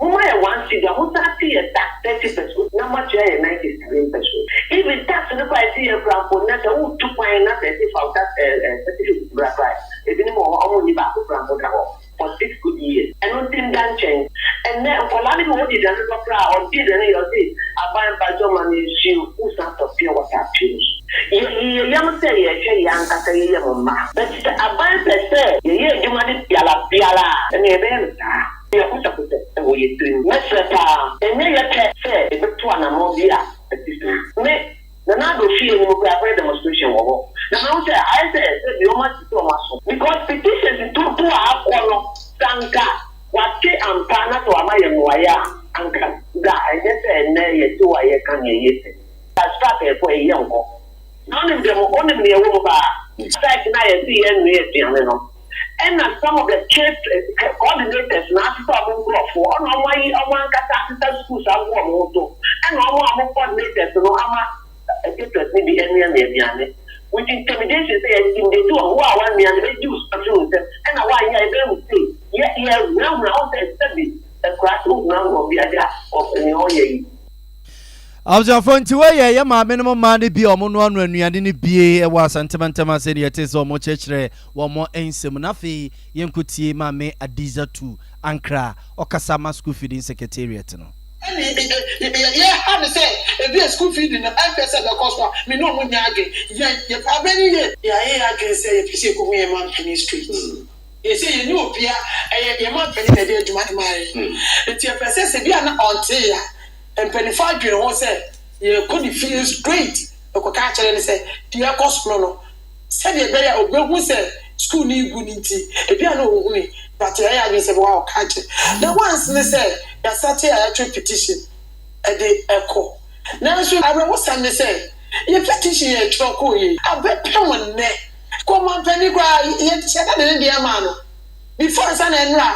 Moma yɛ 1 cedi a mo start yɛ tax 30 pesewas na moatua yɛ 97 pesewas. Even tax no koraa ɛsi yɛ kora mpo nnɛ sɛ wotu kwan na sɛ ɛsi fa wo tax certificate bra koraa, ebinom wɔ hɔ ɔmo nni baako koraa mpo da hɔ for 6 good years. Ɛno nti nda nkyɛn ɛnɛ nkwadaa no bi wɔ di aduane tɔ koraa a ɔdi aduane yɛ ɔsi aban mpatsɔ ma no nsuo wosan tɔ pure water apue no so. Yɛyi yɛ yam sɛ yɛhwɛ yɛ ankasa yɛyɛ mo mma, but sɛ aban pɛ sɛ yɛyɛ adwuma de biara biara a ɛnna yɛbɛyɛ no saa. Yɛkosɛkosɛ ɛwɔ yɛ tirim. Mɛsrɛ paa, ɛnyɛ yɛ pɛ sɛ yɛbɛto anammɔn bi a ɛte saa. Me Nana Addo fie no mu koraa akɔyɛ demonstration wɔ hɔ na mahu sɛ ayɛ sɛ bi wɔn asisi wɔn aso because petitions dodo a akɔ no sanka wate ampa na sɛ wama yɛ mmuayɛ a anka da ɛnyɛ sɛ ɛnɛ yɛte hɔ a yɛka nea ɛyɛ sɛ as far as ɛkɔ ɛyɛ nkɔ na onim dɛm onim nea ɛwɔ mu paa. Site na yɛsi yɛn nua aduane no ɛna some of the case coordinators na asesa ɔmo nkurɔfoɔ ɔna ɔmo ayi ɔmo ankasa asesa schools agu ɔmo ho so ɛna ɔmo a ɔmo coordinators no ama caterers ne bi ɛnua nua aduane with intimidation sɛ yɛ intimidate wɔn wo a wɔanua no bɛgye wo sika wo nsam ɛna wɔanyɛ a ɛbɛyɛ wo sei yɛ yɛ hunahuna wo sɛ sɛbi ɛkura sɛ wohunahuna obi ade a ɔnea ɔyɛ yi. Abusuafoɔ, nti wɔyɛ yɛ maame no mmaa no bi a wɔn noa no anuane no bie wɔ Asantemantam ase ne yɛte sɛ wɔn kyerɛkyerɛ wɔn nsɛm. Na afei yɛnkɔtie Maame Adizatu Ankra, ɔkasa ma school feeding secretariat no. Ɛne yɛha ne sɛ ebi a school feeding no ɛmpɛ sɛ ɛbɛkɔ so a me ne ɔmo nya adwen yɛn yɛpɛ abɛ ne yie. Yɛayɛ yɛ adwene sɛ yɛpɛ sɛ yɛkɔhu yɛn mampanin straight. Seesei yɛnni obia, ɛyɛ yɛn manpanin na ɛde adwuma no maa yɛn. Nti yɛpɛ sɛ sɛ bi a na ɔntee a, mpaninfoɔ adwene ho sɛ yɛrekɔ ne fie straight rekɔka akyerɛ no sɛ deɛ ɛrekɔ so no no, sɛdeɛ ɛbɛyɛ a ɔbɛhu sɛ sukuu no regu no nti, ebi a na ɔnhunui but yɛayɛ adwene sɛ yɛbɛkɔ akɔka akyerɛ. The ones ne sɛ yɛasate a yɛatwerɛ petition de kɔ. Nanso awerɛhosɛm ne sɛ yɛn petition yɛtwerɛ kɔeɛ yi, abɛpem nnɛ. Kɔ ɔmanpanin koraa yɛ hyɛ da de ne deɛ maa no before ansa na ɛnora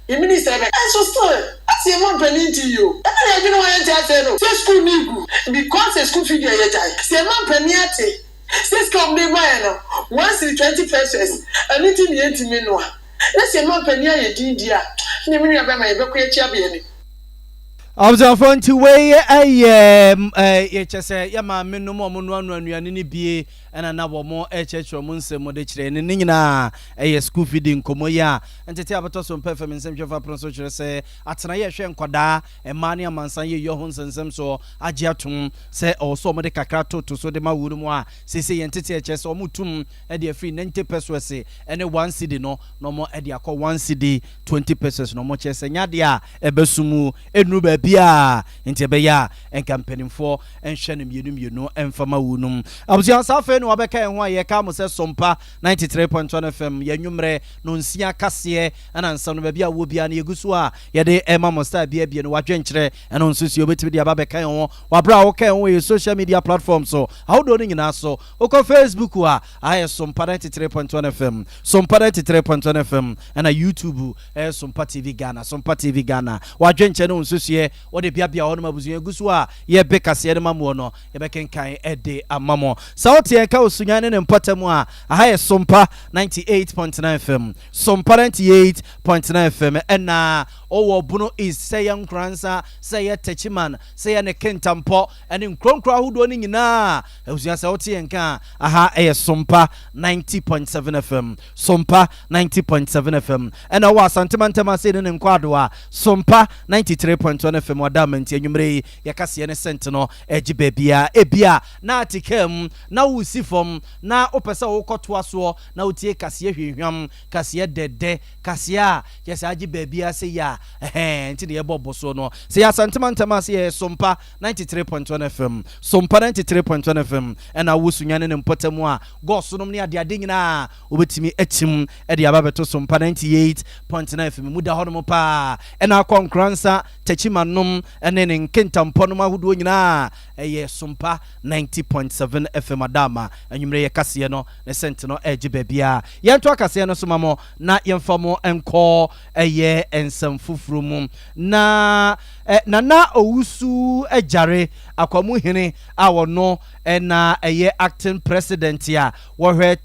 yɛ minister bɛ nso still ase yɛ manpanin nti yi o ɛna yɛ dwene ho a yɛ nte aseɛ no sɛ school no gu because sɛ school fee deɛ yɛ gyae sɛ yɛ manpanin ate sɛ sika ɔmo de ma yɛ no one cedi 20 pesos ɛno nti na yɛ ntumi noa na sɛ yɛ manpanin ayɛ din deɛ a ɛne me nua bɛma yɛ bɛkɔ yɛ akyi abɛ yɛ anim. Abusuafoɔ nti wei yɛ yɛkyɛ sɛ yɛ maame nom a wɔn noanoa nnuane no bie ɛna na wɔn rekyerɛkyerɛ wɔn nsɛm mu de kyerɛ ne ne nyinaa ɛyɛ sukuu fidi nkɔmmɔ yi a ntete abɛtɔ so mpɛ fam nsɛmtwerɛfo apono so kyerɛ sɛ atenaeɛ ɛhwɛ nkwadaa mmaa ne amansan yɛyɔ ho nsɛnsɛm soɔ agye atom sɛ ɛwɔ sɛ wɔde kakra toto so de ma wɔn mu a seesei yɛn tete ɛkyerɛ sɛ wɔn tum de afiri 90 pesewas ne 1 cedi no na wɔn de akɔ 1 cedi 20 pesewas na wɔn kyerɛ sɛ nyɛ adeɛ a ɛbɛso mu ɛnuru baabi a nti ɛbɛyɛ a nka mpanimfoɔ nhwɛ no mmienu mmienu mfa ma wo nom. Abusua saa afei na wabɛka yɛn ho a yɛka mo sɛ Sompa 93.1 FM yɛn nwummerɛ no nsia kaseɛ ɛna nsɛm no baabi a wɔ biara no yɛgu so a yɛde ɛma mo style bia bie no wadwenkyerɛ ɛno nso si wobɛtumi de aba bɛka yɛn ho wabrɛ a woka yɛn ho yɛ social media platform so ahodoɔ no nyinaa so. Wokɔ Facebook a ayɛ Sompa 93.1 FM, Sompa 93.1 FM, ɛna YouTube ɛyɛ Sompa TV Ghana, Sompa TV Ghana. Wadwenkyerɛ ne wo nsusuɛ wode beabea hɔ nom abusua gu so a yɛbe kaseɛ no ma moɔ no yɛbɛkenkan de ama mo. Sɛ wote yɛn ka wɔ Sunyani ne ne mpɔtam a, aha yɛ Sompa 98.9 FM, Sompa 98.9 FM, ɛna wowɔ Bono East, sɛ ɛyɛ Nkoransa, sɛ ɛyɛ Techiman, sɛ ɛyɛ ne Kintampo, ɛne nkuro nkuro ahodoɔ no nyinaa abusua sɛ wote yɛn ka a, aha ɛyɛ Sompa 90.7 FM, Sompa 90.7 FM, ɛna wowɔ Asante mantam ase ne ne nkwadoa, Sompa 93.1 FM wɔ Adama nti anwummere yi yɛ kaseɛ ne sɛnte no ɛgye baabiara. Ebia na ate kaa mu na woresi fam na wopɛ sɛ wokɔtoa soɔ na wotie kaseɛ hwamhwam, kaseɛ dɛdɛ, kaseɛ a kyerɛ sɛ agye baabiara sei a, ɛhɛɛ nti na yɛbɔ bɔ soɔ no. Sɛ yɛ Asante mantam ase yɛ Sompa 93.1 FM, Sompa 93.1 FM ɛna wowɔ Sunyani ne mpɔtam a gɔɔso nom ne adeade nyinaa wobɛtumi akyim de aba abɛto so mpa 98.9 FM mu da hɔnom paa ɛna akɔ Nkoransa, Techiman nom ne ne nkentampɔ nom ahodoɔ nyinaa ɛyɛ Sompa 90.7 FM Adaama anwummerɛ yɛ kaseɛ no ne sɛnte no ɛregye baabiara. Yɛnto akaseɛ no so ma mo na yɛmfa mo nkɔ ɛyɛ nsɛm foforɔ mu na Nana Owusu Agyare Akwamu Hene a ɔno na ɛyɛ acting president a wɔhwɛ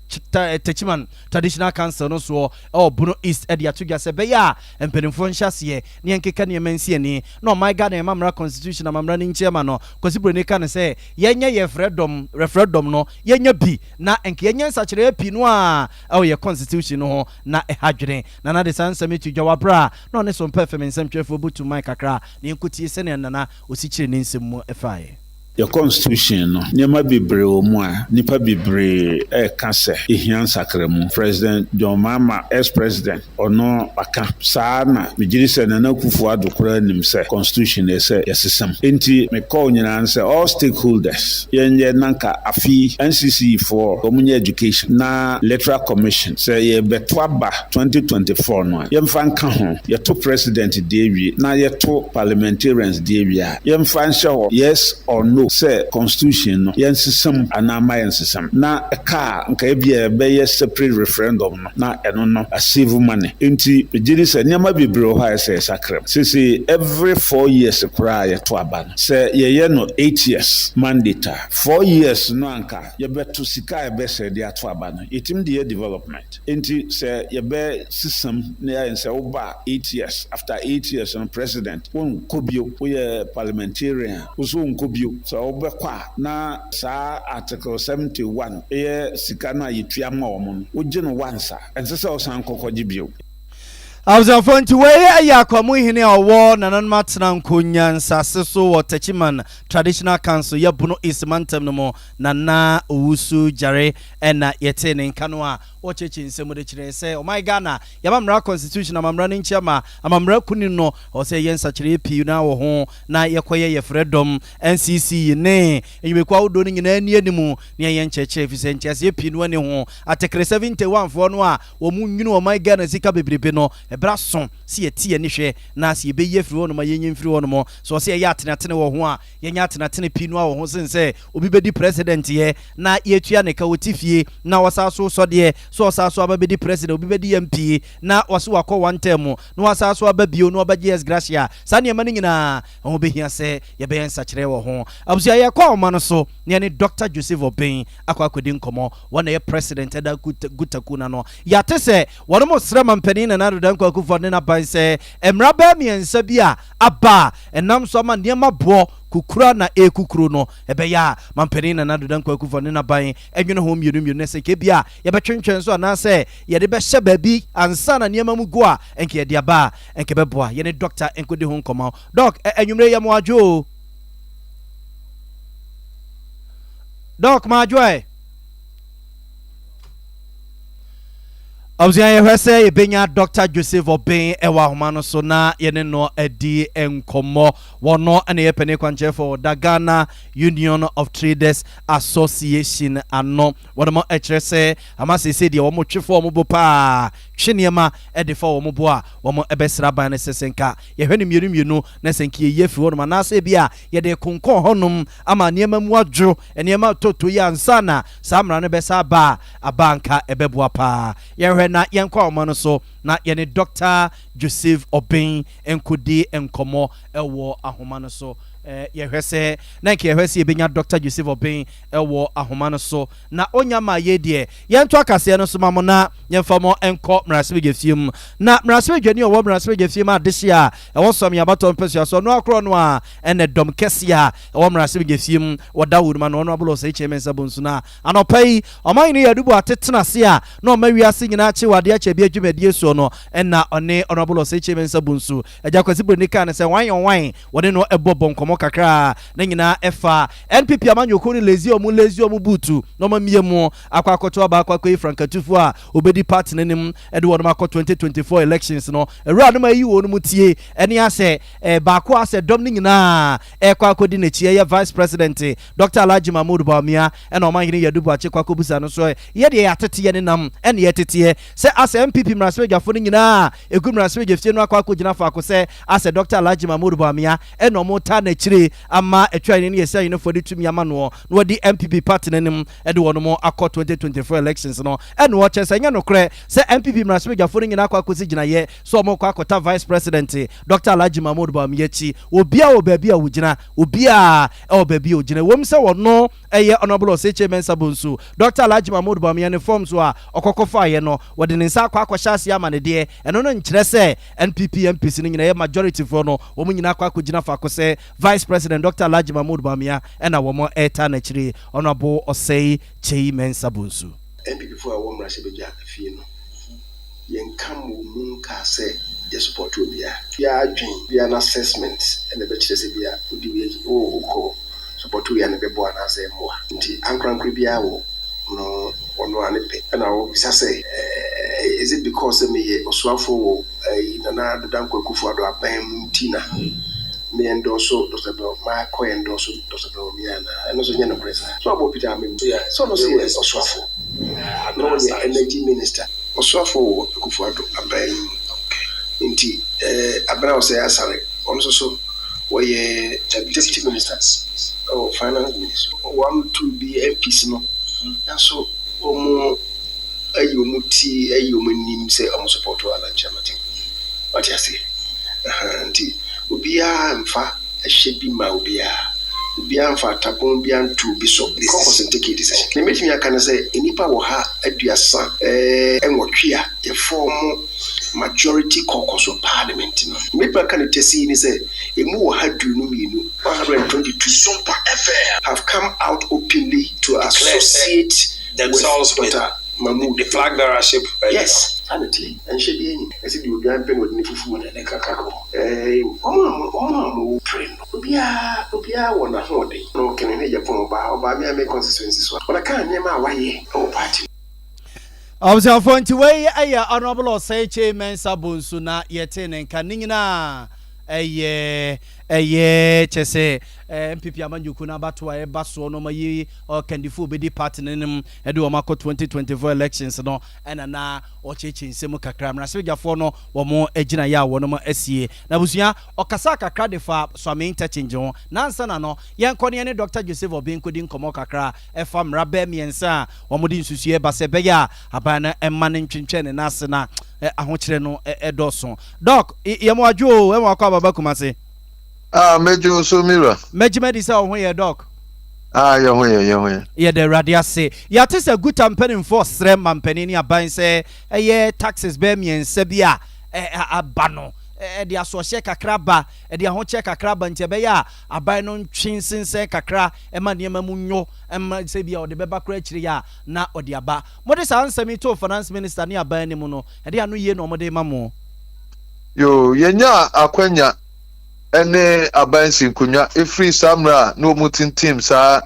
Techiman Traditional Council no soɔ wɔ Bono East de ato dwa sɛ ɛbɛyɛ a mpanimfoɔ nhyɛ aseɛ na yɛnkeka nneɛma nsi ani na ɔman Ghana yɛn amammerɛ constitution amammerɛ no nkyia ma no. Kwasi Broni ka no sɛ yɛnyɛ yɛ referendum referendum no yɛnya bi na nka yɛnyɛ nsakyeraeɛ pii no ara wɔ yɛ constitution no ho na ɛha dwene. Nana de saa nsɛm yi to dwa wɔ aberɛ a na ɔne Sompa FM nsɛmtwerɛfoɔ bɔ tu man kakra na yɛnkɔtie sɛnea Nana ɔsi kyerɛ ne nsɛm mu faeɛ. Yɛ constitution no, nneɛma bebree wɔ mu a nnipa bebree reka sɛ ehia nsakramu. President John Mahama, ex-president, ɔno waka. Saa ara na megye di sɛ Nana Akufo-Addo koraa nim sɛ constitution no ɛsɛ yɛsesa mu. Enti me call nyinaa ne sɛ all stakeholders yɛnyɛ na nka afe yi NCCE foɔ wɔn nyɛ education na Electoral Commission sɛ yɛrebɛto aba 2024 no a yɛmfa nka ho, yɛto president deɛ wie na yɛto parliamentarians deɛ wie a. Yɛmfa nhyɛ hɔ yes or no sɛ constitution no yɛnsesa mu anaa mma yɛnsesa mu. Na ɛka a nka ebia yɛbɛyɛ separate referendum no na ɛno no a save money. Nti megye di sɛ nneɛma bebree wɔ hɔ a ɛsɛ yɛsakra mu. Seesei every 4 years koraa a yɛto aba no, sɛ yɛyɛ no 8 years mandate a, 4 years no anka yɛbɛto sika a yɛbɛsɛe de ato aba no, yɛtumi de yɛ development. Nti sɛ yɛbɛsesa mu na yɛayɛ no sɛ woba a 8 years, after 8 years no president wonkɔ bio, woyɛ parliamentarian a wo nso wonkɔ bio. Sɛ wobɛkɔ a na saa article 71 ɛyɛ sika no a yɛtua ma wɔn no, wogye no once a, ɛnsɛ sɛ wosan kɔkɔgye bio. Abusuafoɔ nti wei yɛ Akwamuhene a ɔwɔ Nananom Atena Nkonya nsase so wɔ Techiman Traditional Council yɛ Bono East mantam no mu, Nana Owusu Gyare ɛna yɛtee ne nka no a. Wɔkyerɛkyerɛ nsɛm mu de kyerɛɛ sɛ ɔman Ghana yɛama mmara constitution amammara no nkyia ma amammara kunini no ɛwɔ sɛ yɛyɛ nsakyeraeɛ pii na wɔ ho na yɛkɔyɛ yɛfrɛ dɔm NCC ne nnwumakuo ahodoɔ no nyinaa nni anim na yɛnyɛ nkyerɛkyerɛ ɛfiri sɛ nteaseɛ pii no ani ho atekere 71 foɔ no a wɔn nwunu ɔman Ghana sika bebrebe no ɛberɛ aso sɛ yɛte yɛn ani hwɛ na sɛ yɛbɛyi afiri hɔ nom a yɛnyi mfiri hɔ nom sɛ ɔsɛ yɛyɛ atenatene wɔ ho a Yɛnyɛ atenatene pii no ara wɔ ho sen sɛ obi bɛdi president yɛ na yɛtua ne ka ɔte fie na ɔsan so sɔ deɛ sɛ ɔsan so aba bɛdi president obi bɛdi MP na ɔse wakɔ one term na wasan so aba bio na wabɛgye ex gratia saa nneɛma no nyinaa ɛho bɛhia sɛ yɛbɛyɛ nsakyerɛɛ wɔ ho. Abusua yɛkɔ ahoma no so na yɛne Doctor Joseph Obeng akɔ akɔdi nkɔmmɔ wɔn na ɛyɛ president ɛda Guta kuo no ano. Yɛate sɛ wɔnom srɛ mampanin Nana Addo Dankwa Akufo-Addo ne n'aban sɛ mmara bɛɛ mmiɛnsa bi a aba a ɛnam so ama nneɛma boɔ kukura na ɛrekukuru no, ɛbɛyɛ a Mampanin Nana Addo Dankwa Akufo ne n'aban nwene ho mmienu mmienu na sɛ nka ebia yɛbɛtwentwɛn so anaasɛ yɛde bɛhyɛ baabi ansa na nneɛma mu gu a, nka yɛde aba a, nka ɛbɛboa. Yɛne Dɔkta nkɔdi ho nkɔmmɔ. Dɔk, anwummere yi yɛ mo adwo o. Dɔk, ma adwo ɛ. Abusua yɛhwɛ sɛ yɛbɛnya Dr. Joseph Obeng ɛwɔ ahoma no so na yɛne no adi nkɔmmɔ. Wɔno na ɛyɛ panin kwankyerɛfoɔ wɔ da Ghana Union of Traders Association ano. Wɔnom kyerɛ sɛ ama seesei deɛ wɔn twe fa wɔn bo paa, twe nneɛma de fa wɔn bo a wɔn bɛsrɛ aban no sɛ sɛ nka yɛhwɛ no mmienu mmienu na sɛ nka yɛyi afiri hɔnom anaasɛ ebi a yɛde konkɔn hɔnom ama nneɛma mu adwo, nneɛma totɔ yi ansa na saa mmara no bɛsa aba a, aba a anka ɛbɛboa paa. Yɛnhwɛ na yɛnkɔ ahoma no so na yɛne Dɔkta Joseph Obeng nkɔdi nkɔmmɔ wɔ ahoma no so. Yɛhwɛ sɛ, na nka yɛhwɛ sɛ yɛbɛnya Dɔkta Joseph Obeng wɔ ahoma no so, na ɔnya ma yei deɛ, yɛnto akaseɛ no so ma mo na yɛmfa mo nkɔ mmarahyɛbadwafie mu. Na mmarahyɛbadwani a ɔwɔ mmarahyɛbadwafie mu adehye a ɛwɔ Suame abatoɔ mpasua so, ɔno ara korɔ no ara ɛna dɔm kɛseɛ a ɛwɔ mmarahyɛbadwafie mu wɔ Dawud ma no Honourable Osei Kyei Mensah Bonsu no a anɔpa yi Ɔmanhene Yadubu Ate tena ase a na ɔma wiase nyinaa kye wɔ adeɛ akyɛ bi adwumadie soɔ no ɛna ɔne Honourable Osei Kyei Mensah Bonsu Agya Kwasi Broni kaa no sɛ hwan ɔhwan wɔne no bɔ bɔ nkɔmmɔ kakra a ne nyinaa ɛfa NPP amanyɔkuo no lazy ɔmo lazy ɔmo buutu na ɔma mia mu akɔ akɔto aba akɔ akɔyi frankatufoɔ a ɔbɛdi party no anim de wɔnom akɔ 2024 elections no awuranom ayi wɔnom tie ɛne asɛ Eh, baako a sɛ dɔm no nyinaa ɛrekɔ akɔdi n'akyi ɛyɛ Vice President Dɔkta Alhaji Mahmood Bawumia ɛna Ɔmanhene Yadu Boakye kɔ akɔbusa no so ɛ, yɛ deɛ yɛatete yɛ nenam ɛne yɛteteɛ sɛ asɛ NPP mmarahyɛbadwafoɔ no nyinaa ɛgu mmarahyɛbadwafie no akɔ akɔgyina faako sɛ asɛ Dɔkta Alhaji Mahmood Bawumia ɛna ɔmo taa n'akyire ama Atwahene ne Yɛsiahenefoɔ de tumi ama noɔ na wɔadi NPP party no anim de wɔnom akɔ 2024 elections no ɛna ɔkyerɛ sɛ ɛnyɛ nokorɛ sɛ NPP mmarahyɛbadwafoɔ no nyinaa akɔ akɔsi gyinaeɛ sɛ wɔrekɔ akɔta Vice President Dɔkta Alhaji Mahmood Bawumia akyi. Obiara wɔ baabi a ɔgyina. Obiara wɔ baabi a ɔgyina. Ɛwom sɛ ɔno yɛ Honourable Osei Kyei Mensah Bonsu, Dɔkta Alhaji Mahmood Bawumia ne forms a ɔkɔ kɔfaeɛ no, wɔde ne nsa akɔ akɔhyɛ aseɛ ama no deɛ, ɛno no nkyerɛ sɛ NPP MPs no nyinaa, ɛyɛ majority foɔ no, wɔn nyinaa akɔ akɔgyina faako sɛ Vice President Dɔkta Alhaji Mahmood Bawumia na wɔretaa n'akyiri, Honourable Osei Kyei Mensah Bonsu. NPP foɔ a ɛwɔ mmarahyɛbadwa fie no, yɛnka mmɔɔ mu nkaa sɛ yɛ support obiara. Biara adwen, biara n'assessment na ɛbɛkyerɛ sɛ bia wodi wei akyi, wo wokɔ support wei a na ɛbɛboa anaasɛ ɛmmoa. Nti ankorankoro biara wɔ no ɔno ara ne pɛ. Ɛna wobisa sɛ is it because sɛ meyɛ ɔsoafoɔ wɔ ayi Nana Addo Dankwa Akufo Addo aban mu nti na me endorse Doctor Bawumia, makɔ endorse Doctor Bawumia anaa? Ɛno nso nyɛ nokorɛ saa. So abɔ Peter Amem sɛ ɔno nso yɛ ɔsoafoɔ na ɔyɛ energy minister. Ɔsoafoɔ wɔ Akufo Addo aban no mu nti Abena Osei Asare ɔno nso so wɔyɛ deputy minister wɔ finance ministry. One two bi MPs no nso wɔn ayi wɔn ti ayi wɔn anim sɛ wɔn support Alan Kyerematen. Wate aseɛ? Ahaa nti obiara mfa ɛhyɛ bi ma obiara. Obiara mfa atabon biara nto obi so. Caucus ntake decision. Nea mɛtumi aka ne sɛ nnipa wɔ ha 38 a yɛfɔɔmo majority caucus wɔ parliament no. Nea mɛtumi aka no tɛsii ne sɛ ɛmu wɔ ha 22, 122, have come out openly to associate with Doctor Mahmood. Yes, saa na ɛteɛ. Ɛnhyɛ biara nni. Ɛsɛ deɛ odwan pɛ na ɔde ne fufuo na ne kakra kɔ. Ɛɛ, wɔn a wɔn a wɔpere no, obiara obiara wɔ n'ahoɔden. No Kenneth Agyapong ɔbaa ɔbaa me a me constituency so a, ɔbɛkaa nneɛma a wayɛ wɔ party. Abusuafoɔ nti wei yɛ Honourable Osei Kyei Mensah Bonsu na yɛtee ne nka. Ne nyinaa ɛyɛ ɛyɛ kyɛ sɛ NPP amanyɔkuo no abatoɔ a ɛba soɔ no ɔma yi ɔkandifoɔ ɔbɛdi party no anim de wɔn akɔ 2024 elections no ɛna na ɔkyerɛkyerɛ nsɛm mu kakra. Mmarahyɛbadwafoɔ no wɔn agyinaeɛ a wɔn asie. Na abusua ɔkasaa kakra de fa Suame interchange ho. Na ansa na no yɛnkɔ na yɛne Dɔkta Joseph Obeng nkɔdi nkɔmmɔ kakra ɛfa mmara bɛɛ mmiɛnsa a wɔde nsusuiɛ ba sɛ ɛbɛyɛ a aban no mma no ntwentwɛn ne nan ase na ahokyerɛ no dɔɔso. Dɔk, yɛ mo adwo o, ɛma wakɔ aba ba Kumase. Ah, mɛgye wo so me wura. Mɛgye madi sɛ wo ho yɛ, Dɔk. Ah, yɛ ho yɛ, yɛ ho yɛ. Yɛda Awurade ase. Yɛate sɛ Guta mpanimfoɔ srɛ mampanin ne aban sɛ ɛyɛ taxes bɛyɛ mmiɛnsa bi a aba no, ɛde asoɔhyeɛ kakra ba, ɛde ahokyerɛ kakra ba nti ɛbɛyɛ a aban no ntwe nsensɛn kakra mma nneɛma mu nnwo mma sɛ ebia ɔde bɛba koraa akyire yi a na ɔde aba. Mode saa nsɛm yi too Finance Minister ne aban anim no, ɛdeɛn ano yie na wɔde rema mo? Yoo, yɛnyaa akwanya ne aban si nkonnwa ɛfiri saa mmerɛ a na wɔn tintim saa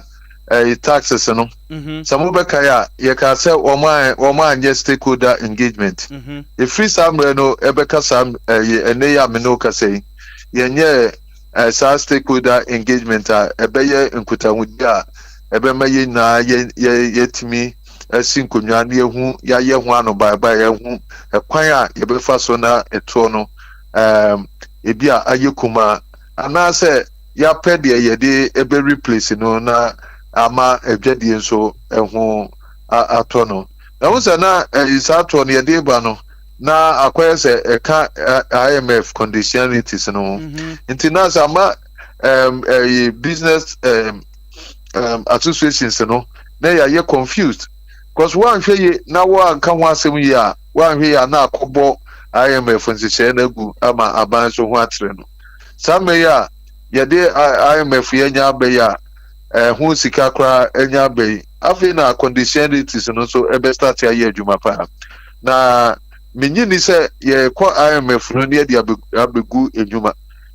ɛyi taxes no. Sɛ mobɛkae a, yɛkaa sɛ wɔn a wɔn anyɛ stakeholder engagement. Ɛfiri saa mmerɛ no ɛbɛka saa ɛyi ɛnɛ yi a me ne wo kasa yi, yɛnyɛɛ eh, saa stakeholder engagement a ɛbɛyɛ nkutahodie a ɛbɛma yɛn nyinaa yɛ yɛ yɛtumi asi nkonnwa na yɛhu yɛayɛ ho anobaebae yɛhu ɛkwan a yɛbɛfa so na ɛtoɔ no um, ebi a ayɛ kumaa anaasɛ yɛapɛ deɛ yɛde ɛbɛ replace no na ama adwadie nso ɛho atɔ no. Na wo sɛ na eh, saa toɔ no yɛde ba no na akɔyɛ sɛ ɛka IMF conditionalities no ho mhm. nti na sɛ ama um, uh, business um, um, associations no na yɛayɛ confused because woanhwɛ yie na woanka ho asɛm yie a woanhwɛ yie a na akɔbɔ IMF nhyehyɛe no agu ama aban so ho akyerɛ no saa mmerɛ yi a yɛde IMF yɛnya aba yi a ɛho sika koraa anya aba yi Afei na conditionalities no nso bɛstarte ayɛ adwuma paa. Na mennye nni sɛ yɛkɔ IMF no na yɛde abɛgu nnwuma.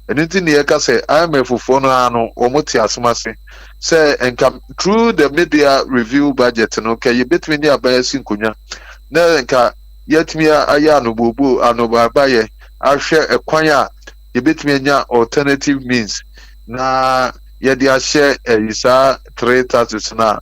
Ɛno nti na yɛka sɛ IMF foɔ no ara no wɔn te asem ase sɛ nka through the media review budget no nka yɛbɛtumi ne aban asi nkonnwa na nka yɛatumi ayɛ anobooboo anobaebaeɛ ahwɛ ɛkwan a yɛbɛtumi anya alternative means na yɛde ahyɛ ɛyi saa tre taxes no a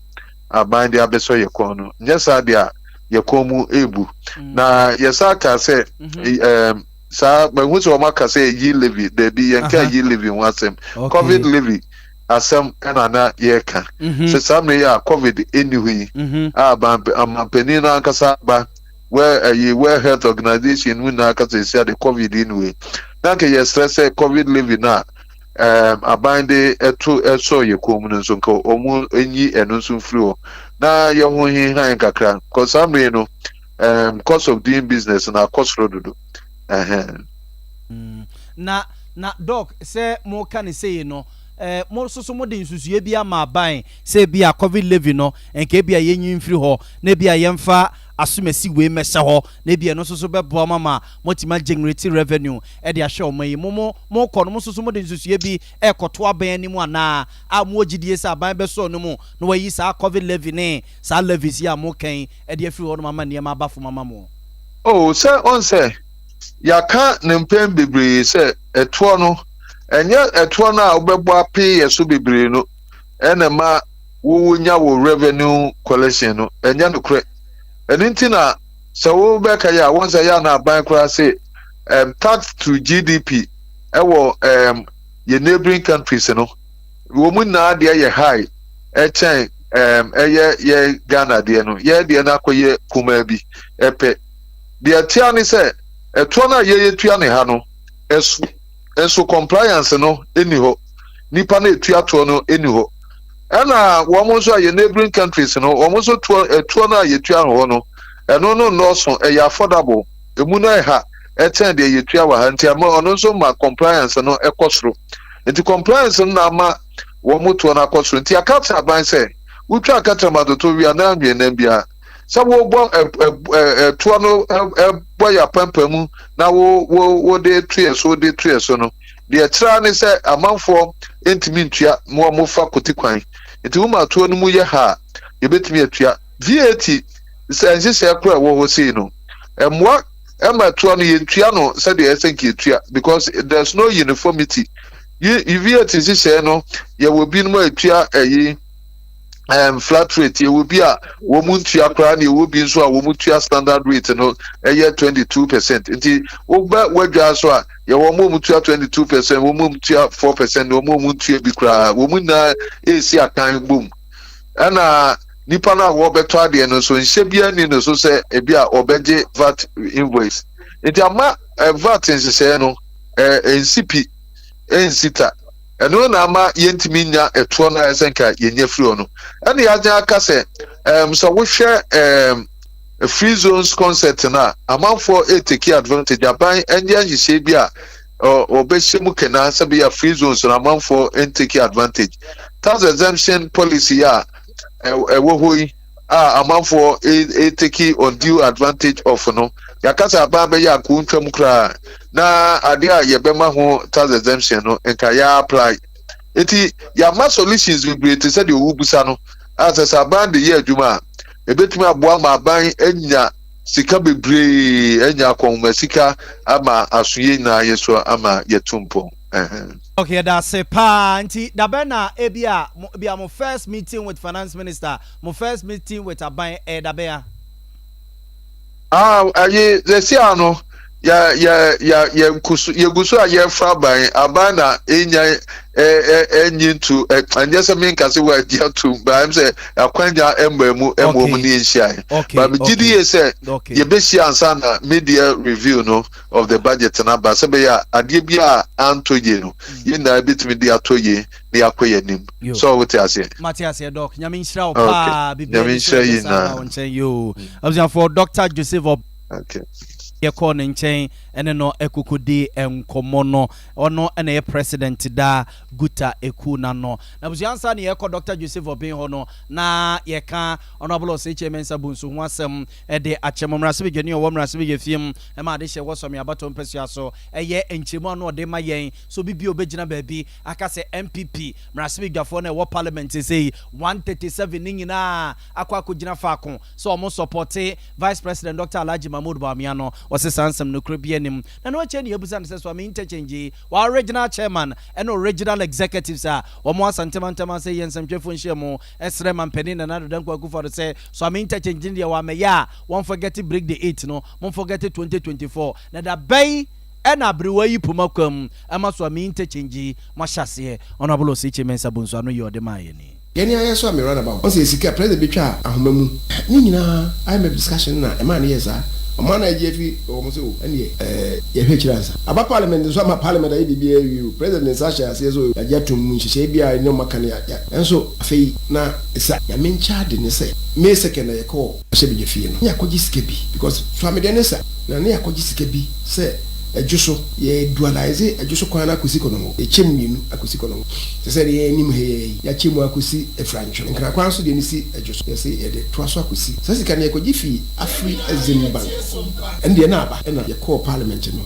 aban de abɛsɔ yɛ kɔn no nyɛ saa deɛ a yɛ kɔn mu ebu mm. na yɛsa ka sɛ ɛɛm mm-hmm. saa mahu sɛ wɔn aka sɛ yi levy daabi yɛn ka yi levy ho asɛm covid levy asɛm ɛna na yɛka mm-hmm. sɛ saa mmerɛ yi a covid ɛnni hɔ yi mm-hmm. a amanpanin no ankasa ba wɛ ɛyi World Health Organization mu nyinaa kasa esi ade covid yi no na nka yɛsrɛ sɛ covid levy no a um, aban de ɛto ɛsɔ yɛ kɔn mu no nso nka wɔn nyi ɛno nso mfiri hɔ na yɛ ho hehan kakra kɔ saa mmere no um, cost of doing business na akɔ soro dodo ɛhɛn. Mm, na na doc sɛ mo ka ne sei no eh, mo nso so mo de nsusuiɛ bi ama aban sɛ ebi a covid levy no nka ebi a yɛnyi mfiri hɔ na ebi a yɛmfa asomasi wei mmɛhyɛ hɔ na ebi ɛno nso so bɛboa mo ama moatumi agenerate revenue de ahwɛ ɔman yi. Mo mo mokɔ no, mo nso so mode nsusuiɛ bi rekɔto aban anim anaa? A mowɔ gyidie sɛ aban bɛsɔ no mu na wayi saa covid levy ne saa levies yi a moka yi de afiri hɔnom ama nneɛma aba fam ama mo? Oh, sɛ ɔn sɛ yɛaka no mpɛn bebree sɛ ɛtoɔ no, ɛnyɛ ɛtoɔ no a wobɛbɔ apee yɛ so bebree no ɛna ɛma wonya wo revenue collection no, ɛnyɛ nokorɛ. Ɛno nti na sɛ wobɛka yɛ a, wɔn sɛ yɛ a na aban koraa se um, tax to GDP ɛwɔ um, yɛ neighboring countries no, wɔn mu nyinaa deɛ yɛ high ɛkyɛn um, ɛyɛ yɛ Ghana deɛ no, yɛ deɛ no akɔyɛ kumaa bi ɛpɛ. Deɛ ɛtea ne sɛ ɛtoɔ no a yɛyɛ ne ha no ɛso nso compliance no ɛni hɔ, nipa no ɛtua toɔ no ɛni hɔ. Ɛna wɔn nso a yɛ neighboring countries no, wɔn nso toɔ ɛtoɔ no a yɛtua no hɔ no, ɛno no nnɔɔso, ɛyɛ affordable, emu no ɛha ɛkyɛn deɛ yɛtua wɔ ha, nti ama ɔno nso ma compliance no ɛkɔ soro. Nti compliance no na ama wɔn toɔ no akɔ soro. Nti aka kyerɛ aban sɛ, wotwa akatrama toto wie a na anwene nam biara. Sɛ wobɔ ɛtoɔ no ɛbɔ yɛ apampam mu na wo wo wode to yɛ so wode to yɛ so no, deɛ ɛkyerɛ ara ne sɛ amanfoɔ ntumi ntua ma wɔfa koti kwan. Nti woma toɔ no mu yɛ ha a, yɛbɛtumi atua. VAT. Sɛ nhyehyɛɛ koro a ɛwɔ hɔ sei no, ɛmmoa ɛma ɛtoa no yɛntua no sɛdeɛ ɛsɛ nka yɛtua because there's no uniformity. VAT nhyehyɛɛ no yɛwɔ binom a ɛtua ɛyi um, flat rate, yɛwɔ bi a wɔn ntua koraa na yɛwɔ bi nso a wɔn tua standard rate no ɛyɛ 22%. Nti wobɛ wadwa so a yɛwɔ wɔn a wɔn tua 22%, wɔn a wɔn tua 4%, na wɔn a wɔn ntua bi koraa, wɔn nyinaa ɛresi akan bom. Ɛna nipa no a wɔbɛtɔ adeɛ no nso nhyɛ biara nni ne so sɛ ebi a ɔbɛgye VAT invoice. Nti ama VAT nhyehyɛeɛ no ɛnsi pi, ɛnsi ta. Ɛno na ama yɛntumi nya ɛtoɔ no a ɛsɛ nka yɛnya firi hɔ no. Ɛna yɛagye aka sɛ ɛm sɛ wohwɛ ɛm free zones concept no a, amanfoɔ ɛretake advantage. Aban ɛnyɛ nhyehyɛeɛ bi a ɔbɛhyɛ mu kena sɛ bɛyɛ free zones no amanfoɔ ntake advantage. Tax exemption policy a ɛwɔ hɔ yi a amanfoɔ ɛtake undue advantage of no, yɛaka sɛ aban bɛyɛ anko ntwam koraa na adeɛ a yɛbɛma ho tax exemption no nka yɛ apply. Nti yɛama solutions bebree te sɛ deɛ owu busa no a sɛ sɛ aban de yɛ adwuma a, ebetumi aboa ma aban anya sika bebree, anya akɔnhoma sika ama asoyɛ nyinaa yɛ so ama yɛtu mpɔn. Okay, yɛda ase paa. Nti dabɛn na ebi a mo ebi a mo first meeting with finance minister, mo first meeting with aban ɛyɛ dabɛn a? Ah, ayi, sɛsi a no, yɛ yɛ yɛ yɛ nkusu yɛgu so a yɛfra aban aban na enya ɛ ɛ ɛnyi ntu ɛ ɛnyɛ sɛ menka sɛ wɔagye atum ba ɛm sɛ akwanya ɛmma mu ɛma wɔn ne yɛnhyia ba megye di yie sɛ yɛbɛhyia ansa na mid-year review no of the budget no aba sɛ bɛyɛ a adeɛ bi a antɔ yie no yɛn nyinaa bɛtumi de atɔ yie na yɛakɔ yɛn anim. Sɛ wote aseɛ? Mate aseɛ, Doc. Nyame nhyira wo paa. Biribiara Nyame ni so nhyira yɛn ɛbɛsa aba nyinaa. wo nkyɛn yoo. Abusuafoɔ, Dr. Joseph Ob yɛkɔɔ ne nkyɛn ne no kɔkɔdii nkɔmmɔ no, ɔno na ɛyɛ President da Guta ekuo no ano. Na abusua, ansa na yɛrekɔ Dɔkta Joseph Obeng hɔ no, na yɛka Honourable Osei Kyei Mensah Bonsu ho asɛm de akyɛ mo. Mmarahyɛbadwani a ɔwɔ mmarahyɛbadwafie mu ma adehyeɛ wɔ Sɔme abatoɔ mpasua so, ɛyɛ nkyerɛmu a na ɔde ma yɛn sɛ obi bio bɛgyina baabi aka sɛ NPP mmarahyɛbadwafoɔ no a ɛwɔ Parliament seesei 137 no nyinaa akɔ akɔgyina faako sɛ wɔn sɔpɔte Vice President Dɔkta Alhaji Mahmood Bawumia no, ɔse saa nsɛm no nokorɛ biara nnim. Na ɛno akyi na yɛbisa no sɛ Suame Interchange yi wɔ Regional Chairman ne Regional Executives a wɔn wɔ Asante Mantam ase yɛ nsɛmtwerɛfoɔ nhyiamu srɛ Manpanin Nana Addo Dankwa Akufo-Addo sɛ Suame Interchange no deɛ wɔammɛyɛ a wɔnfɔgɛte Break the Eight no, monfɔgɛte 2024 na da bɛn na aberewa yi poma kwam ma Suame Interchange yi moahyɛ aseɛ? Honourable Osei Kyei Mensah Bonsu ano yie ɔde maa yɛn ni. Yɛne ayɛ so a me run about. Ɔsɛ sika president betwa ahoma mu. Ne nyinaa IMF discussion no na ɛmaa no yɛɛ saa. Ɔman no a yɛgye afi wɔn sɛ o ɛneɛ ɛɛ yɛhwɛ akyire ansa. Aba parliament nso ama parliament ayɛ biribiara awie o. President de nsa ahyɛ aseɛ sɛ o yɛagye atom mu nhyehyɛeɛ biara a ɛne wɔn aka no yɛ yɛ nso afei na ɛsɛ Nyame nkyɛ ade ne sɛ May second na yɛkɔɔ Ahyɛbadwa fie no na yɛakɔgye sika bi because Suamedeɛ ne sa na na yɛakɔgye sika bi sɛ Ɛdwo so, yɛ dualize ɛdwo so kwan no akɔsi Kɔnɔngo. Yɛkyɛ mu mmienu akɔsi Kɔnɔngo. Te sɛ deɛ yɛn anim ha yi ara yi, yɛakyɛ mu akɔsi Afirantwo. Nkran kwan so deɛ no si ɛdwo so. Yɛse yɛde toa so akɔsi. Saa sika no yɛkɔgye fii Afri Exim Bank. Ɛno deɛ na aba. Ɛna yɛkɔɔ parliament no,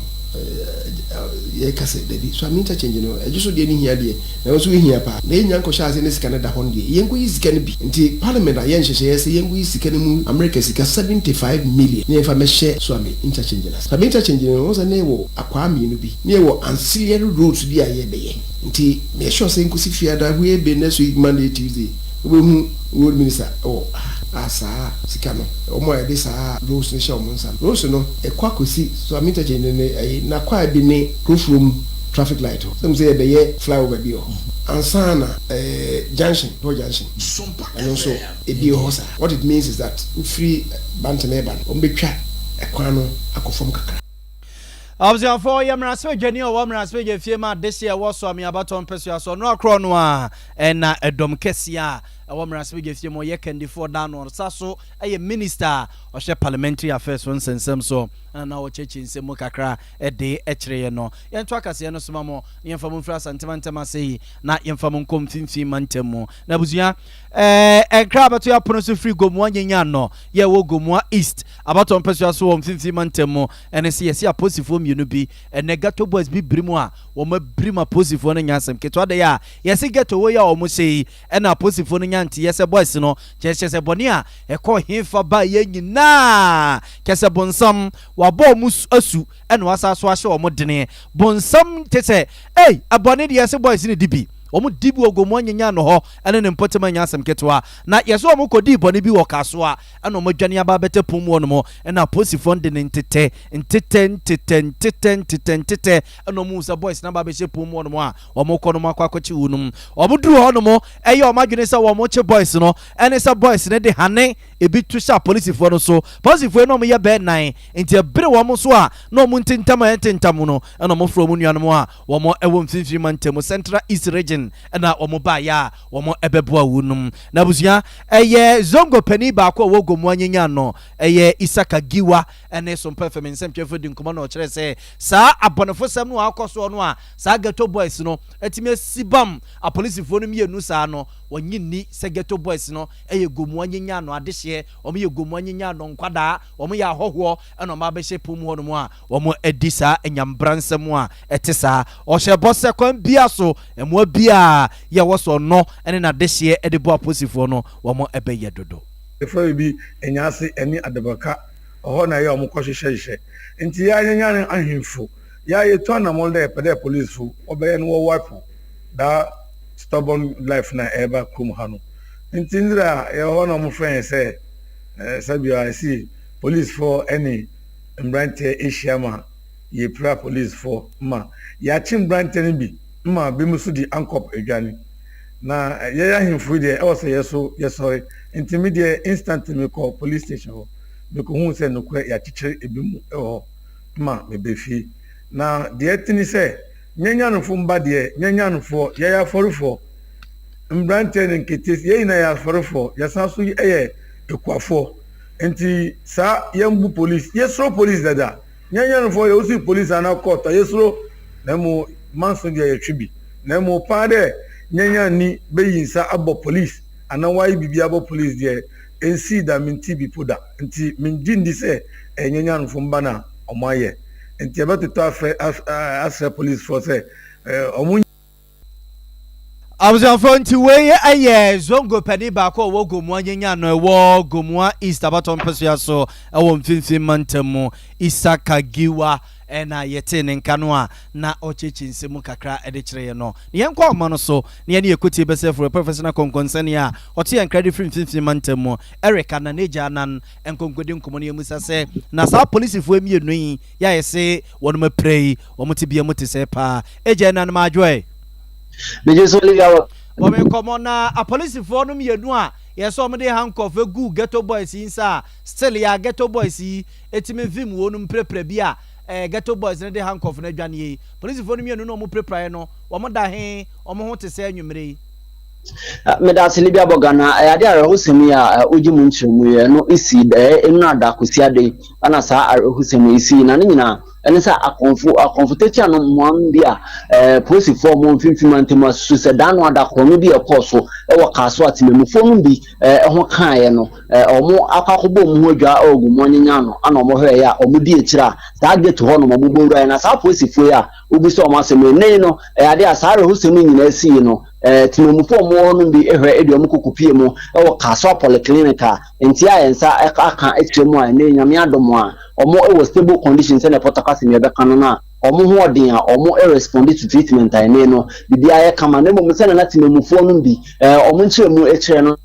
yɛreka sɛ dabi, Suame interchange no, ɛdwo so deɛ no hia deɛ, nanso ɛhia paa. Na yɛnnya nkɔhyɛ aseɛ na sika no da hɔ no deɛ, yɛnkɔyi sika no bi. Nti parliament ayɛ nhyehyɛeɛ sɛ yɛnkɔyi sika no mu Amerika sika 75 million na yɛmfa mmɛhyɛ Suame interchange no ase. Saa interchange no, wohu sɛ na yɛwɔ akwaa mmienu bi, na yɛwɔ ancillary roads bi a yɛrebɛyɛ. Nti meyɛ sure sɛ nkosi Fiada, Huebe, next week Monday, Tuesday, wobɛhu road minister wɔ ha a saa sika no, wɔn a yɛde saa roads no hyɛ wɔn nsa no. Roads no, ɛkɔ akɔsi Suame interchange no ne ɛyi, n'akwaa bi ne Kurofurom traffic light hɔ. Sɛ mo sɛ yɛbɛyɛ flyover bi wɔ hɔ ansa na ɛɛ junction, hɔ junction, ɛno nso ebi wɔ hɔ saa. What it means is that wofiri Bantam reba no, wɔbɛtwa kwan no akɔ fam kakra. Abusuafoɔ, ɔyɛ mmarahyɛbadwani a ɔwɔ mmarahyɛbadwa fie ma adehye a ɛwɔ Suame abatoɔ mpɛsoa so. Ɔno akorɔ no ara na ɛdɔm kɛseɛ a ɛwɔ mmarahyɛbadwa fie mu. Ɔyɛ kandifoɔ da ano. Ɔsa so yɛ minister a ɔhwɛ parliamentary affairs ho nsɛnsɛm so na na ɔkyerɛkyerɛ nsɛm mu kakra de kyerɛ yɛn no. Yɛnto akaseɛ no so ma mo na yɛmfa mo mfiri Asante mantam ase yi na yɛmfa mo nkɔ mfimfini mantam mu. Na abusua, ɛɛ, nkra a bɛto yɛn apono so firi Gomoa Nyenya no, yɛ ɛwɔ Gomoa East abatoɔ mpɛsoa so wɔ mfimfini mantam mu, ɛne sɛ yɛse aposifoɔ mmienu bi, ɛnɛ ghetto boys bi biri mu a wɔn abirim aposifoɔ no nyɛ asɛm ketewa da yi a yɛse ghetto wɔ yi a wɔn hyɛ yi, ɛna aposifoɔ no nya. Anya nteyɛ sɛ boys no kyerɛ sɛ bɔne a ɛkɔɔ hefa baeɛ nyinaa kyerɛ sɛ bonsam wabɔ wɔn asu ɛna wasan so ahyɛ wɔn dene. Bonsam te sɛ ei ɛbɔne deɛ yɛse boys no di bi. Wɔn di bi wɔ Gomoa Nyanya no hɔ ɛne ne mpɔtam anyɛ asɛm ketewa. Na yɛse wɔn kɔdii bɔne bi wɔ Kasoa ɛna wɔn adwane aba abɛtɛ pon mu hɔ nom ɛna apolisifoɔ no de ne ntetɛ ntetɛ ntetɛ ntetɛ ntetɛ ntetɛ ɛna wɔn hu sɛ boys no aba abɛhyɛ pon mu hɔ nom a wɔn kɔ nom akɔ akɔkye wɔn nom. Wɔn duru hɔ nom ɛyɛ wɔn adwene sɛ wɔn kye boys no ɛne sɛ boys no de hane ebi to hyɛ apolisifoɔ no so. Apolisifoɔ yi na wɔyɛ bɛyɛ nan, nti ɛbere wɔn so a na wɔn ntentam a ɛntentam no, ɛna wɔfrɛ wɔn nuanom a wɔn wɔ mfimfini mantam, Central East Region, ɛna wɔn baeɛ a wɔn bɛboa wɔnom. Na abusua, ɛyɛ Zongo panin baako a ɔwɔ Gomoa Nyenya no, ɛyɛ Isaka Giwa ɛne Sompa FM nsɛmtwerɛfoɔ di nkɔmmɔ na ɔkyerɛ sɛ saa abɔnefosɛm no a akɔ soɔ no a saa Ghetto Boys no atumi asi bam apolisifoɔ no mmienu saa no, wɔnnye nni sɛ Ghetto Boys no yɛ Gomoa Nyenya no adehyeɛ, wɔn yɛ Gomoa Nyenya no nkwadaa, wɔn yɛ ahɔhoɔ na wɔn abɛhyɛ pon mu hɔnom a wɔn adi saa anyambra nsɛm a ɛte saa. Ɔhyɛ bɔ sɛ kwan biara so mmoa biara yɛ wɔ sɛ ɔno ne n'adehyeɛ de boa apolisifoɔ no wɔn bɛyɛ dodo. Yɛfrɛ biribi Anyaase ne Adabaka, ɛhɔ na ɛyɛ a wɔkɔ hyehyɛ hyehyɛ. Ntsi yɛa yɛnye ahemfo, yɛa yetu anamɔn dɛ yɛpɛ dɛ polisifo wɔbɛyɛ no wɔ wipe that stubborn life no a ɛreba kurom ha no. Ntsi ndze a yɛwɔ hɔ na wɔfrɛ hɛn sɛ sɛbea esi polisfoɔ ne mberantsɛ ehyia ma yeepira polisfoɔ ma yɛakye mberantsɛ no bi ma binom so de ankɔp edwane. Na yɛyɛ ahemfo yi deɛ ɛwɔ sɛ yɛ so yɛsɔre. Ntsi me deɛ instantly mekɔɔ police station hɔ mekohuu sɛ nokorɛ yɛakyekyere ebinom wɔ hɔ ma meba fie. Na deɛ ɛte ne sɛ Nyanyanfo mba deɛ Nyanyanfoɔ yɛyɛ afɔrefoɔ. Mberantsɛ ne nketseesi, hɛn nyina yɛ asɔrfoɔ, yɛsan so yɛ ekuafoɔ. Ntsi saa yɛmmbu police, yesuro police dada. Nyanyanfoɔ yɛ wosi police anaa court a yesuro, na mbom manso deɛ yɛtwe bi. Na mbom paa dɛ Nyanyanni beyi nsa abɔ police anaa ɔayɛ biribi abɔ police deɛ, ennsii da, menntee bi po da. Ntsi menngye nndi sɛ ɛyɛ Nyanyanfo mba na wɔayɛ. Ntsi yɛbɛtotɔ afrɛ asrɛ policefoɔ sɛ wɔn. Abusuafoɔ nti wei yɛ Zongo panin baako a ɔwɔ Gomoa Nyanya no ɛwɔ Gomoa East abatɔ mpɛsoa so ɛwɔ mfimfini mantam mu Isaka Giwa ɛna yɛtee ne nka no a na ɔkyekye nsɛm mu kakra ɛde kyerɛ yɛn no. Na yɛnkɔ ahoma no so na yɛne yɛkɔtie bɛsɛfo professional kɔnkɔnsani a ɔte yɛn nkra de firi mfimfini mantam mu Eric Anan Agya Anan nkɔnkɔdi nkɔmmɔ no yɛmmisa sɛ na saa polisifoɔ mmienu yi yɛ a yɛse wɔnom apira yi wɔn tebea mu te sɛɛ paa. Agya Anan Maadwoɛ. Megye so Olivia wɔ. Bɔ me nkɔmmɔ na apolisifoɔ no mmienu a yɛsɛ wɔn de handcuff egu ghetto boys yi nsa a still yɛ a ghetto boys yi etimi vim wɔn no mpirapira bi a ɛɛ ghetto boys no de handcuff no adwaneɛ yi polisifoɔ no mmienu na wɔn pirapiraeɛ no wɔn da he wɔn ho te sɛ anwummere yi. Meda ase Libya Bɔga na ɛyɛ ade awerɛhosɛm yi a wogye mu nkyerɛmu yi ɛno si ɛɛ nnora da Kwasiada yi ɛna saa awerɛhosɛm yi si na ne nyinaa Ɛne sɛ akɔmfo akɔmfo tɛkyia no mmoa bi a ɛɛ polisifoɔ a wɔwɔ mfimfini mantam asusu sɛ daa no ada korɔno bi a ɛkɔɔ so wɔ Kasoa temanmufoɔ no bi ɛɛ ho kaeɛ no ɛɛ wɔn akɔ akɔbɔ wɔn ho adwa wɔ Gomoa-Nyenya ano ana wɔn hwɛeɛ a wɔn di akyire a saa gate hɔ nom wɔn bɔ wuraeɛ na saa polisifoɔ yi a wobisa wɔn asɛm yi nnɛ yi no ɛyɛ adeɛ a saa awerɛhosɛm yi nyinaa sii no ɛɛ temanmufoɔ a wɔwɔ hɔ nom bi hwɛ de wɔn kɔkɔpie mu wɔ Kasoa Polyclinic a nti a yɛn nsa aka akyerɛ mu a ɛnnɛ yi Nyame adom a Ɔmo wɔ stable condition sɛnea pɔtɔ kasa mu yɛbɛka no no a, ɔmo ho ɔden a ɔmo respond to treatment a ɛnee no biribiara yɛ kama na mmom sɛnea na temamufoɔ nom bi ɔmo nkyerɛmu kyerɛ no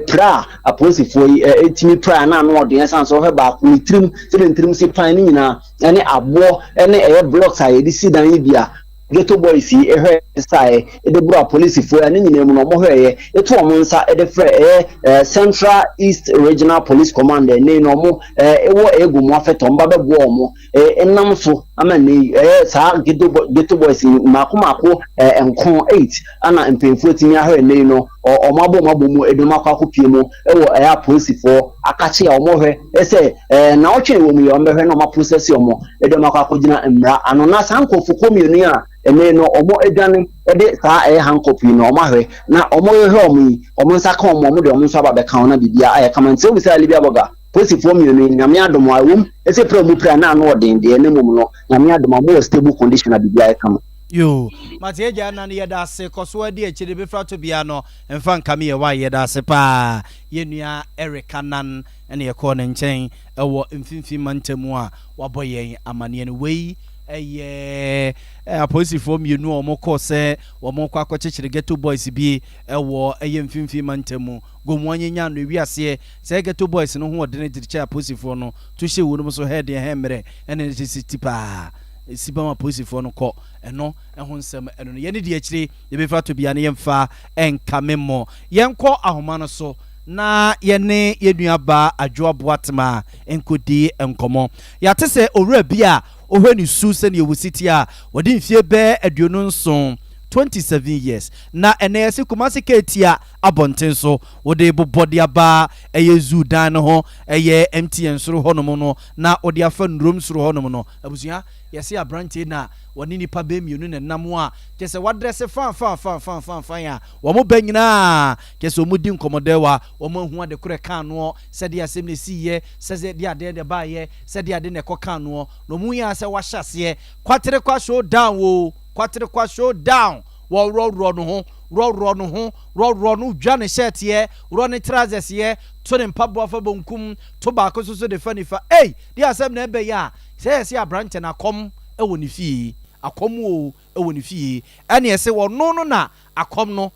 pira a apolisifoɔ yi tumi pira a na ano ɔden ɛsan sɛ ɔhwɛ baako ne tirim sɛdeɛ ne tirim si pan ne nyinaa ɛne aboɔ ɛne ɛyɛ blocks a yɛde si dan yi bi a Ghetto Boys yi hwɛɛ sesaeɛ de boro apolisifoɔ yi a ne nyinaa mu no wɔhwɛeɛ to wɔn nsa de frɛ ɛyɛ Central East Regional Police Command ɛnɛ yi no wɔn wɔ ɛyɛ Gomoa Fɛtɔ wɔn ba bɛboa wɔn ɛnam so ama ɛnɛ yi ɛyɛ saa Ghetto Ghetto Boys yi mmaako mmaako nkron eight ana mpanyinfoɔ atumi ahwɛ ɛnɛ yi no wɔn abɔ wɔn abɔ mu de wɔn akɔ akɔpie mu wɔ ɛyɛ apolisifoɔ akakye a wɔhwɛ sɛ naawɔtwe wɔ mu yi wɔn bɛhwɛ na wɔn aprosɛse wɔn de wɔn akɔ akɔgyina mmara ano. Na saa nkurɔfokuo mmienu yi a ɛnnɛ yi no wɔadwane de saa ɛyɛ handcuff yi no wɔahwɛ na wɔrehwehwɛ wɔn yi, wɔn nsa ka wɔn a, wɔde wɔn nso aba abɛka ho na biribiara ayɛ kama. Nti sɛ wobisa Libya Burger, polisifoɔ mmienu yi, Nyame adom a, ɛwom sɛ pira a wɔpira na ano ɔden deɛ, na mmom no, Nyame adom a, wɔwɔ stable condition a biribiara ayɛ kama. Yoo mate agya na no yɛda ase kɔso adi akyire befra to bia no mfa nkame yɛ wai yɛda ase paa yɛ nua Eric Anan ɛna yɛkɔɔ ne nkyɛn ɛwɔ mfimfini mantamu a wabɔ yɛn amaneɛ no wei ɛyɛ apolisifoɔ mmienu a wɔn kɔɔ sɛ wɔn kɔ akɔkyekyere ghetto boys bi ɛwɔ ɛyɛ mfimfini mantamu Gomoa nyenya no ewiaseɛ sɛ ghetto boys no ho ɔdene gyerekyɛ apolisifoɔ no to hyɛ wɔnom so hɛ deɛ hɛ mmerɛ ɛne ne sisi ti paa si ba ma polisifoɔ no kɔ ɛno ho nsɛm ɛno no yɛne di akyire yɛbɛfiri ato bia no yɛmfa nkame mmɔ yɛnkɔ ahoma no so na yɛne yɛn nua baa Adwoa Boatema nkɔdi nkɔmmɔ. Yɛate sɛ owura bi a ɔhwɛ ne su sɛdeɛ wɔsi teɛ a wɔde mfie bɛɛ 27, 27 years, na ɛnɛ yɛse Kumasi Ketia abɔnten so wode bobɔ de aba ɛyɛ zoo dan no ho ɛyɛ MTN soro hɔnom no na wode afa Nnurom soro hɔnom no. Abusua, yɛse abranteɛ na wɔne nnipa bɛɛ mmienu na ɛnam a kyerɛ sɛ wadrɛse fanfanfanfanfanfan a wɔn bɛ nyinaa kyerɛ sɛ wɔn di nkɔmɔdɛwa, wɔn ahu ade korɔ ɛka anoɔ, sɛdeɛ asɛm no ɛsiiɛ, sɛdeɛ adeɛ na ɛbaeɛ, sɛdeɛ ade na ɛkɔ ka anoɔ, na wɔn hu ara sɛ wahyɛ aseɛ kwaterekwa show down oo, kwaterekwa show down, wɔworɔworɔ no ho, worɔworɔ no ho, worɔworɔ no, dwa ne hyɛɛteɛ, worɔ ne trousers-yɛ, to ne mpaboa fa bonkum, to baako nso so de fa nifa, ei! Deɛ asɛm na ɛbɛ yi a, sɛ yɛse aberanteɛ no akɔm wɔ ne fie, akɔm o wɔ ne fie, ɛne ɛse ɔno no na akɔm no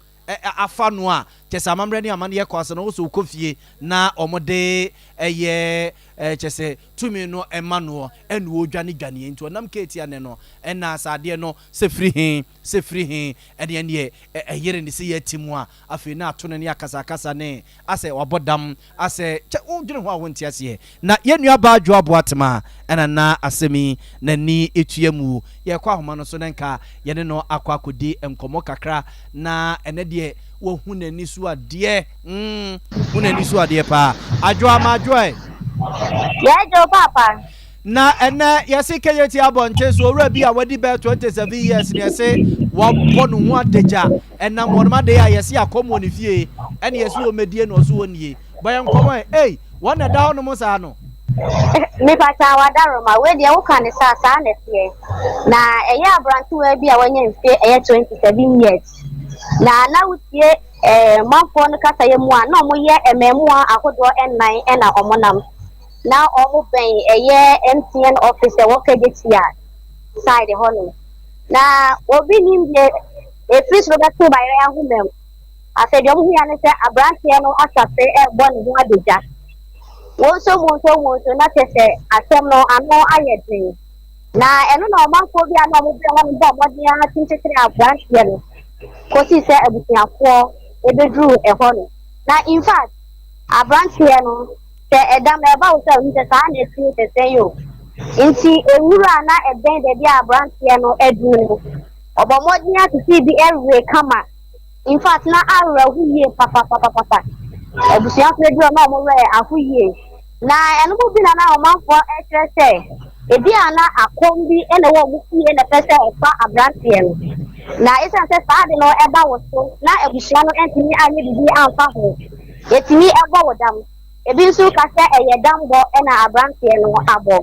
afa no a, kyerɛ sɛ amammerɛ ne amanneɛ kɔ ase no, wo sɛ wokɔ fie na wɔde ɛyɛ kyerɛ sɛ tumi no ma noɔ, ɛne ɔredwane dwaneɛ, nti ɔnam keeti anɛ no, ɛna sɛ adeɛ no sɛ firi he, sɛ firi he, ɛne ɛneɛ ɛyere ne sɛ yɛati mu a, afei na ato no ne akasakasa ne Asɛ wabɔ dam asɛ kyɛ wo dwene ho a wonte aseɛ. Na yɛn nua baa Adwoa Boatema ɛna na asɛm yi n'ani tua mu. Yɛkɔ ahoma no so na nka yɛne no akɔ akɔdi nkɔmmɔ kakra na ɛnɛ deɛ wahu n'ani so adeɛ mm hu n'ani so adeɛ paa. Adwoa ma Adwoa ɛ. Yɛdwo papa. Na ɛnɛ yɛse KJT abɔnten so owura bi a wadi bɛyɛ 27 years na yɛse wabɔ ne ho adagya ɛnam wɔnom adeyɛ a yɛse akɔm wɔ ne fie ɛne yɛse wɔmmɛdie na ɔse wɔnnie. Bɔ yɛn nkɔmmɔ ɛ. Ei! Wɔn na ɛda hɔ nom saa no. Mepakyɛ Wadaroma, wei deɛ woka ne saa, saa na ɛteɛ. Na ɛyɛ aberantewaa bi a wanya mfe ɛyɛ 27 years. Na na wotie eh, manfoɔ no kasayɛ mu a, na wɔyɛ mmɛɛmoa ahodoɔ nnan ɛna wɔnam. Na wɔn bɛn ɛyɛ MTN office ɛwɔ Kejetia side hɔ nom. Na obi nim deɛ efiri soro bɛto bayerɛ ahoma mu. Afei deɛ wɔn hu ya ne sɛ aberanteɛ no ahyɛ ase ɛrebɔ ne ho adagya. Wɔn nso mu nso mu nso na kyerɛ sɛ asɛm no ano ayɛ den. Na ɛno na ɔmanfoɔ bi a na wɔn bɛn hɔ no bɔ mmɔden ara kyenkyekyere aberanteɛ no kɔsi sɛ abusuafoɔ ɛbɛduru ɛhɔ no. Na in fact aberanteɛ no Sɛ ɛdam ɛba wo sɛ ohu sɛ saa na ɛte sɛ sɛn o. Nti nwura a na ɛbɛn baabi a aberanteɛ no aduru no, ɔbɔ mmɔden atete bi ɛwe kama. In fact, na awerɛho yie papapapapa. Abusuafoɔ aduru na wɔn werɛ aho yie. Na ɛno mu bi na na ɔmanfoɔ ɛkyerɛ sɛ ebi a na akɔm bi na ɛwɔ wɔn fie na ɛpɛ sɛ ɛfa aberanteɛ no. Na esiane sɛ saa ade no ɛba wo so na abusua no antumi anyɛ biribi amfa ho, yɛtumi ɛbɔ wo dam. Ebi nso ka sɛ ɛyɛ dambɔ na aberanteɛ no abɔ.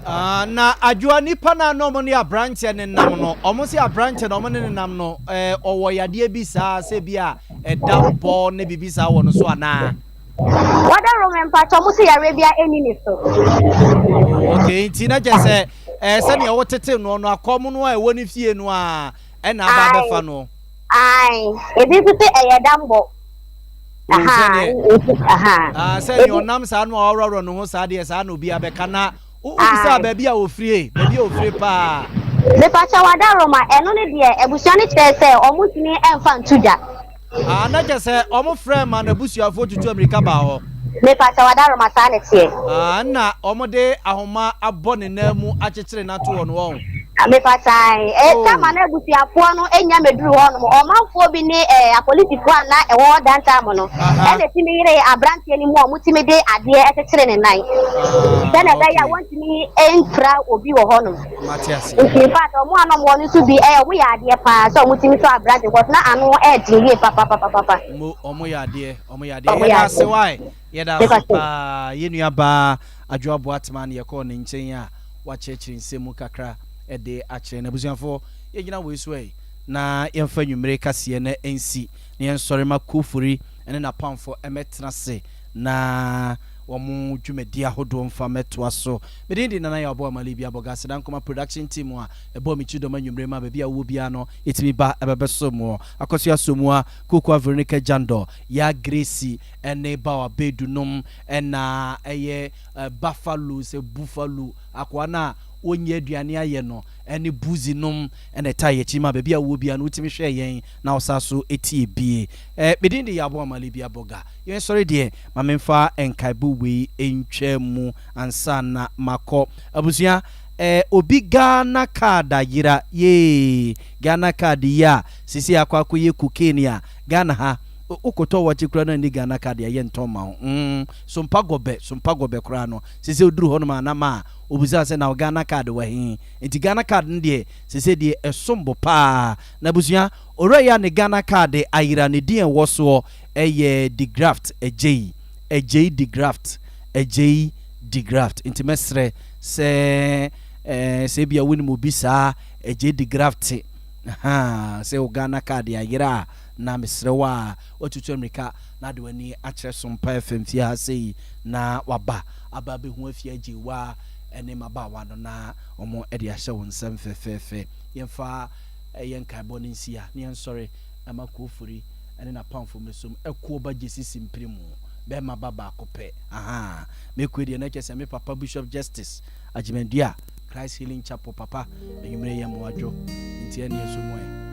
Ah, na adwoa nipa no a na ɔmo ne aberanteɛ no nam no, ɔmo se aberanteɛ no ɔmo ne no nam no, eh, ɔwɔ yadeɛ bi saa sɛ bi a ɛdambɔ ne biribi saa wɔ no so anaa? Wɔda Roman mpakyɛ ɔmo se yareɛ bia ɛnni ne so. Oh, okay, nti na kyerɛ sɛ eh, sɛdeɛ wotete noɔ no akɔm no a ɛwɔ ne fie no a ɛna aba abɛfa no. Ae, ebi nso se ɛyɛ dambɔ. Oh, sɛdeɛ ah, sɛdeɛ ɔnam saa no a ɔworɔworɔ ne ho saa deɛ saa na obiara bɛka na wobisaa baabi a ɔfirie baabi a ɔfire paa. Mepakyɛ wadaroma ɛno ne deɛ abusua no kyerɛ sɛ ɔmo ntumi ɛmfa nto dwa. Ah, na kyɛ sɛ ɔmo frɛ ma n'abusuafoɔ tutu amirika baa hɔ. Mepakyɛ wadaroma saa na ɛteɛ. Ah, nna ɔmo de ahoma abɔ ne nan mu akyekyere no ato hɔ no wɔn. Mepakyɛ ae. Eh, oh. Tama na abusuafoɔ no nya mɛduru hɔ nom. Ɔmanfoɔ bi ne eh, apolisifoɔ a na ɛwɔ hɔ dan tam no. Ɛna ɛtumi yere aberanteɛ no mu a wɔtumi de adeɛ ɛkyekyere ne nan. Ah, Sɛnea ɛbɛyɛ a wɔntumi mpira obi wɔ hɔ nom. Nti in fact ɔmo a na ɔmo wɔ no nso bi ɛyɛ ɔmo yɛ adeɛ paa sɛ ɔmo tumi sɔ aberante because na ano ɛɛden yie papapapapa. Mo ɔmo yɛ adeɛ ɔmo yɛ adeɛ yɛda ase wae yɛda ase paa yɛ nua baa Adwoa Boatema na yɛkɔɔ ne nkyɛn a wakyerɛkyerɛ nsɛm mu kakra. de akyerɛ. Na abusuafoɔ, yɛgyina wei so ɛ na yɛmfa nwummere kaseɛ no nsi na yɛnsɔre ma Kofori ne n'apamfoɔ mmɛtena ase na wɔn dwumadi ahodoɔ mfa mmɛtoa so. Me din de Nana Yaw Boah Mali Biabɔga, Aseda Nkoma Production Team a ɛbɔɔ me kyidɔm anwummere ma baabi a wowɔ biara no yɛtumi ba bɛbɛsom woɔ. Akosua Asomuah, Kuukua Veronica Jandor, Yaa Gracie ne Bawa Bedu nom na ɛyɛ Buffalo sɛ Buffalo akoa no a ɔnni aduane ayɛ no ne Buzi nom na ɛtaa yɛn akyi ma baabi a wowɔ biara no wotumi hwɛ yɛn na wosan so tie bie. Me din de Yaboah Malibia Boga. Yɛn sɔre deɛ ma memfa nkaebɔ wei ntwa mu ansa na makɔ. Abusua, obi Ghana card ayera, yee, Ghana card yi a seesei akɔ akɔyɛ cocaine a, Ghana ha, wokɔtɔ wakye koraa na nni Ghana card a yɛntɔn ma wo. Mm, sompa gɔbɛ, sompa gɔbɛ koraa no, seesei woduru hɔnom a na ma a, obisa sɛ na wo Ghana card wɔ he? Nti Ghana card no deɛ, seesei deɛ ɛsom bo paa. Na abusua, owura yi a ne Ghana card ayera, ne din a ɛwɔ soɔ yɛ Degraft Adjei, Adjei Degraft, Adjei Degraft. Nti mɛsrɛ sɛ eh, sɛ ebia wonim obi saa, Adjei Degraft, ahaa, sɛ wo Ghana card ayera a, na mesrɛ wo a, woatutu ammirika na ade w'ani akyerɛ Sompa FM fie ha sei na waba aba abɛhu afie Adjei wa ne mmabaawa no na wɔde ahyɛ wo nsam fɛfɛɛfɛ. Yɛmfa yɛn nkaebɔ no nsi ha na yɛnsɔre mma Kuofori ne n'apamfo mmɛsom ɛkoɔ ba Gyesisi mpire mu bɛɛma ba baako pɛ ahaa mekue deɛ na kyɛ sɛ me papa Bishop Justice Agyemandua Christ Healing Chapel papa anwumerɛ yɛ mmoadwo nti ɛne ɛso mu ɛ.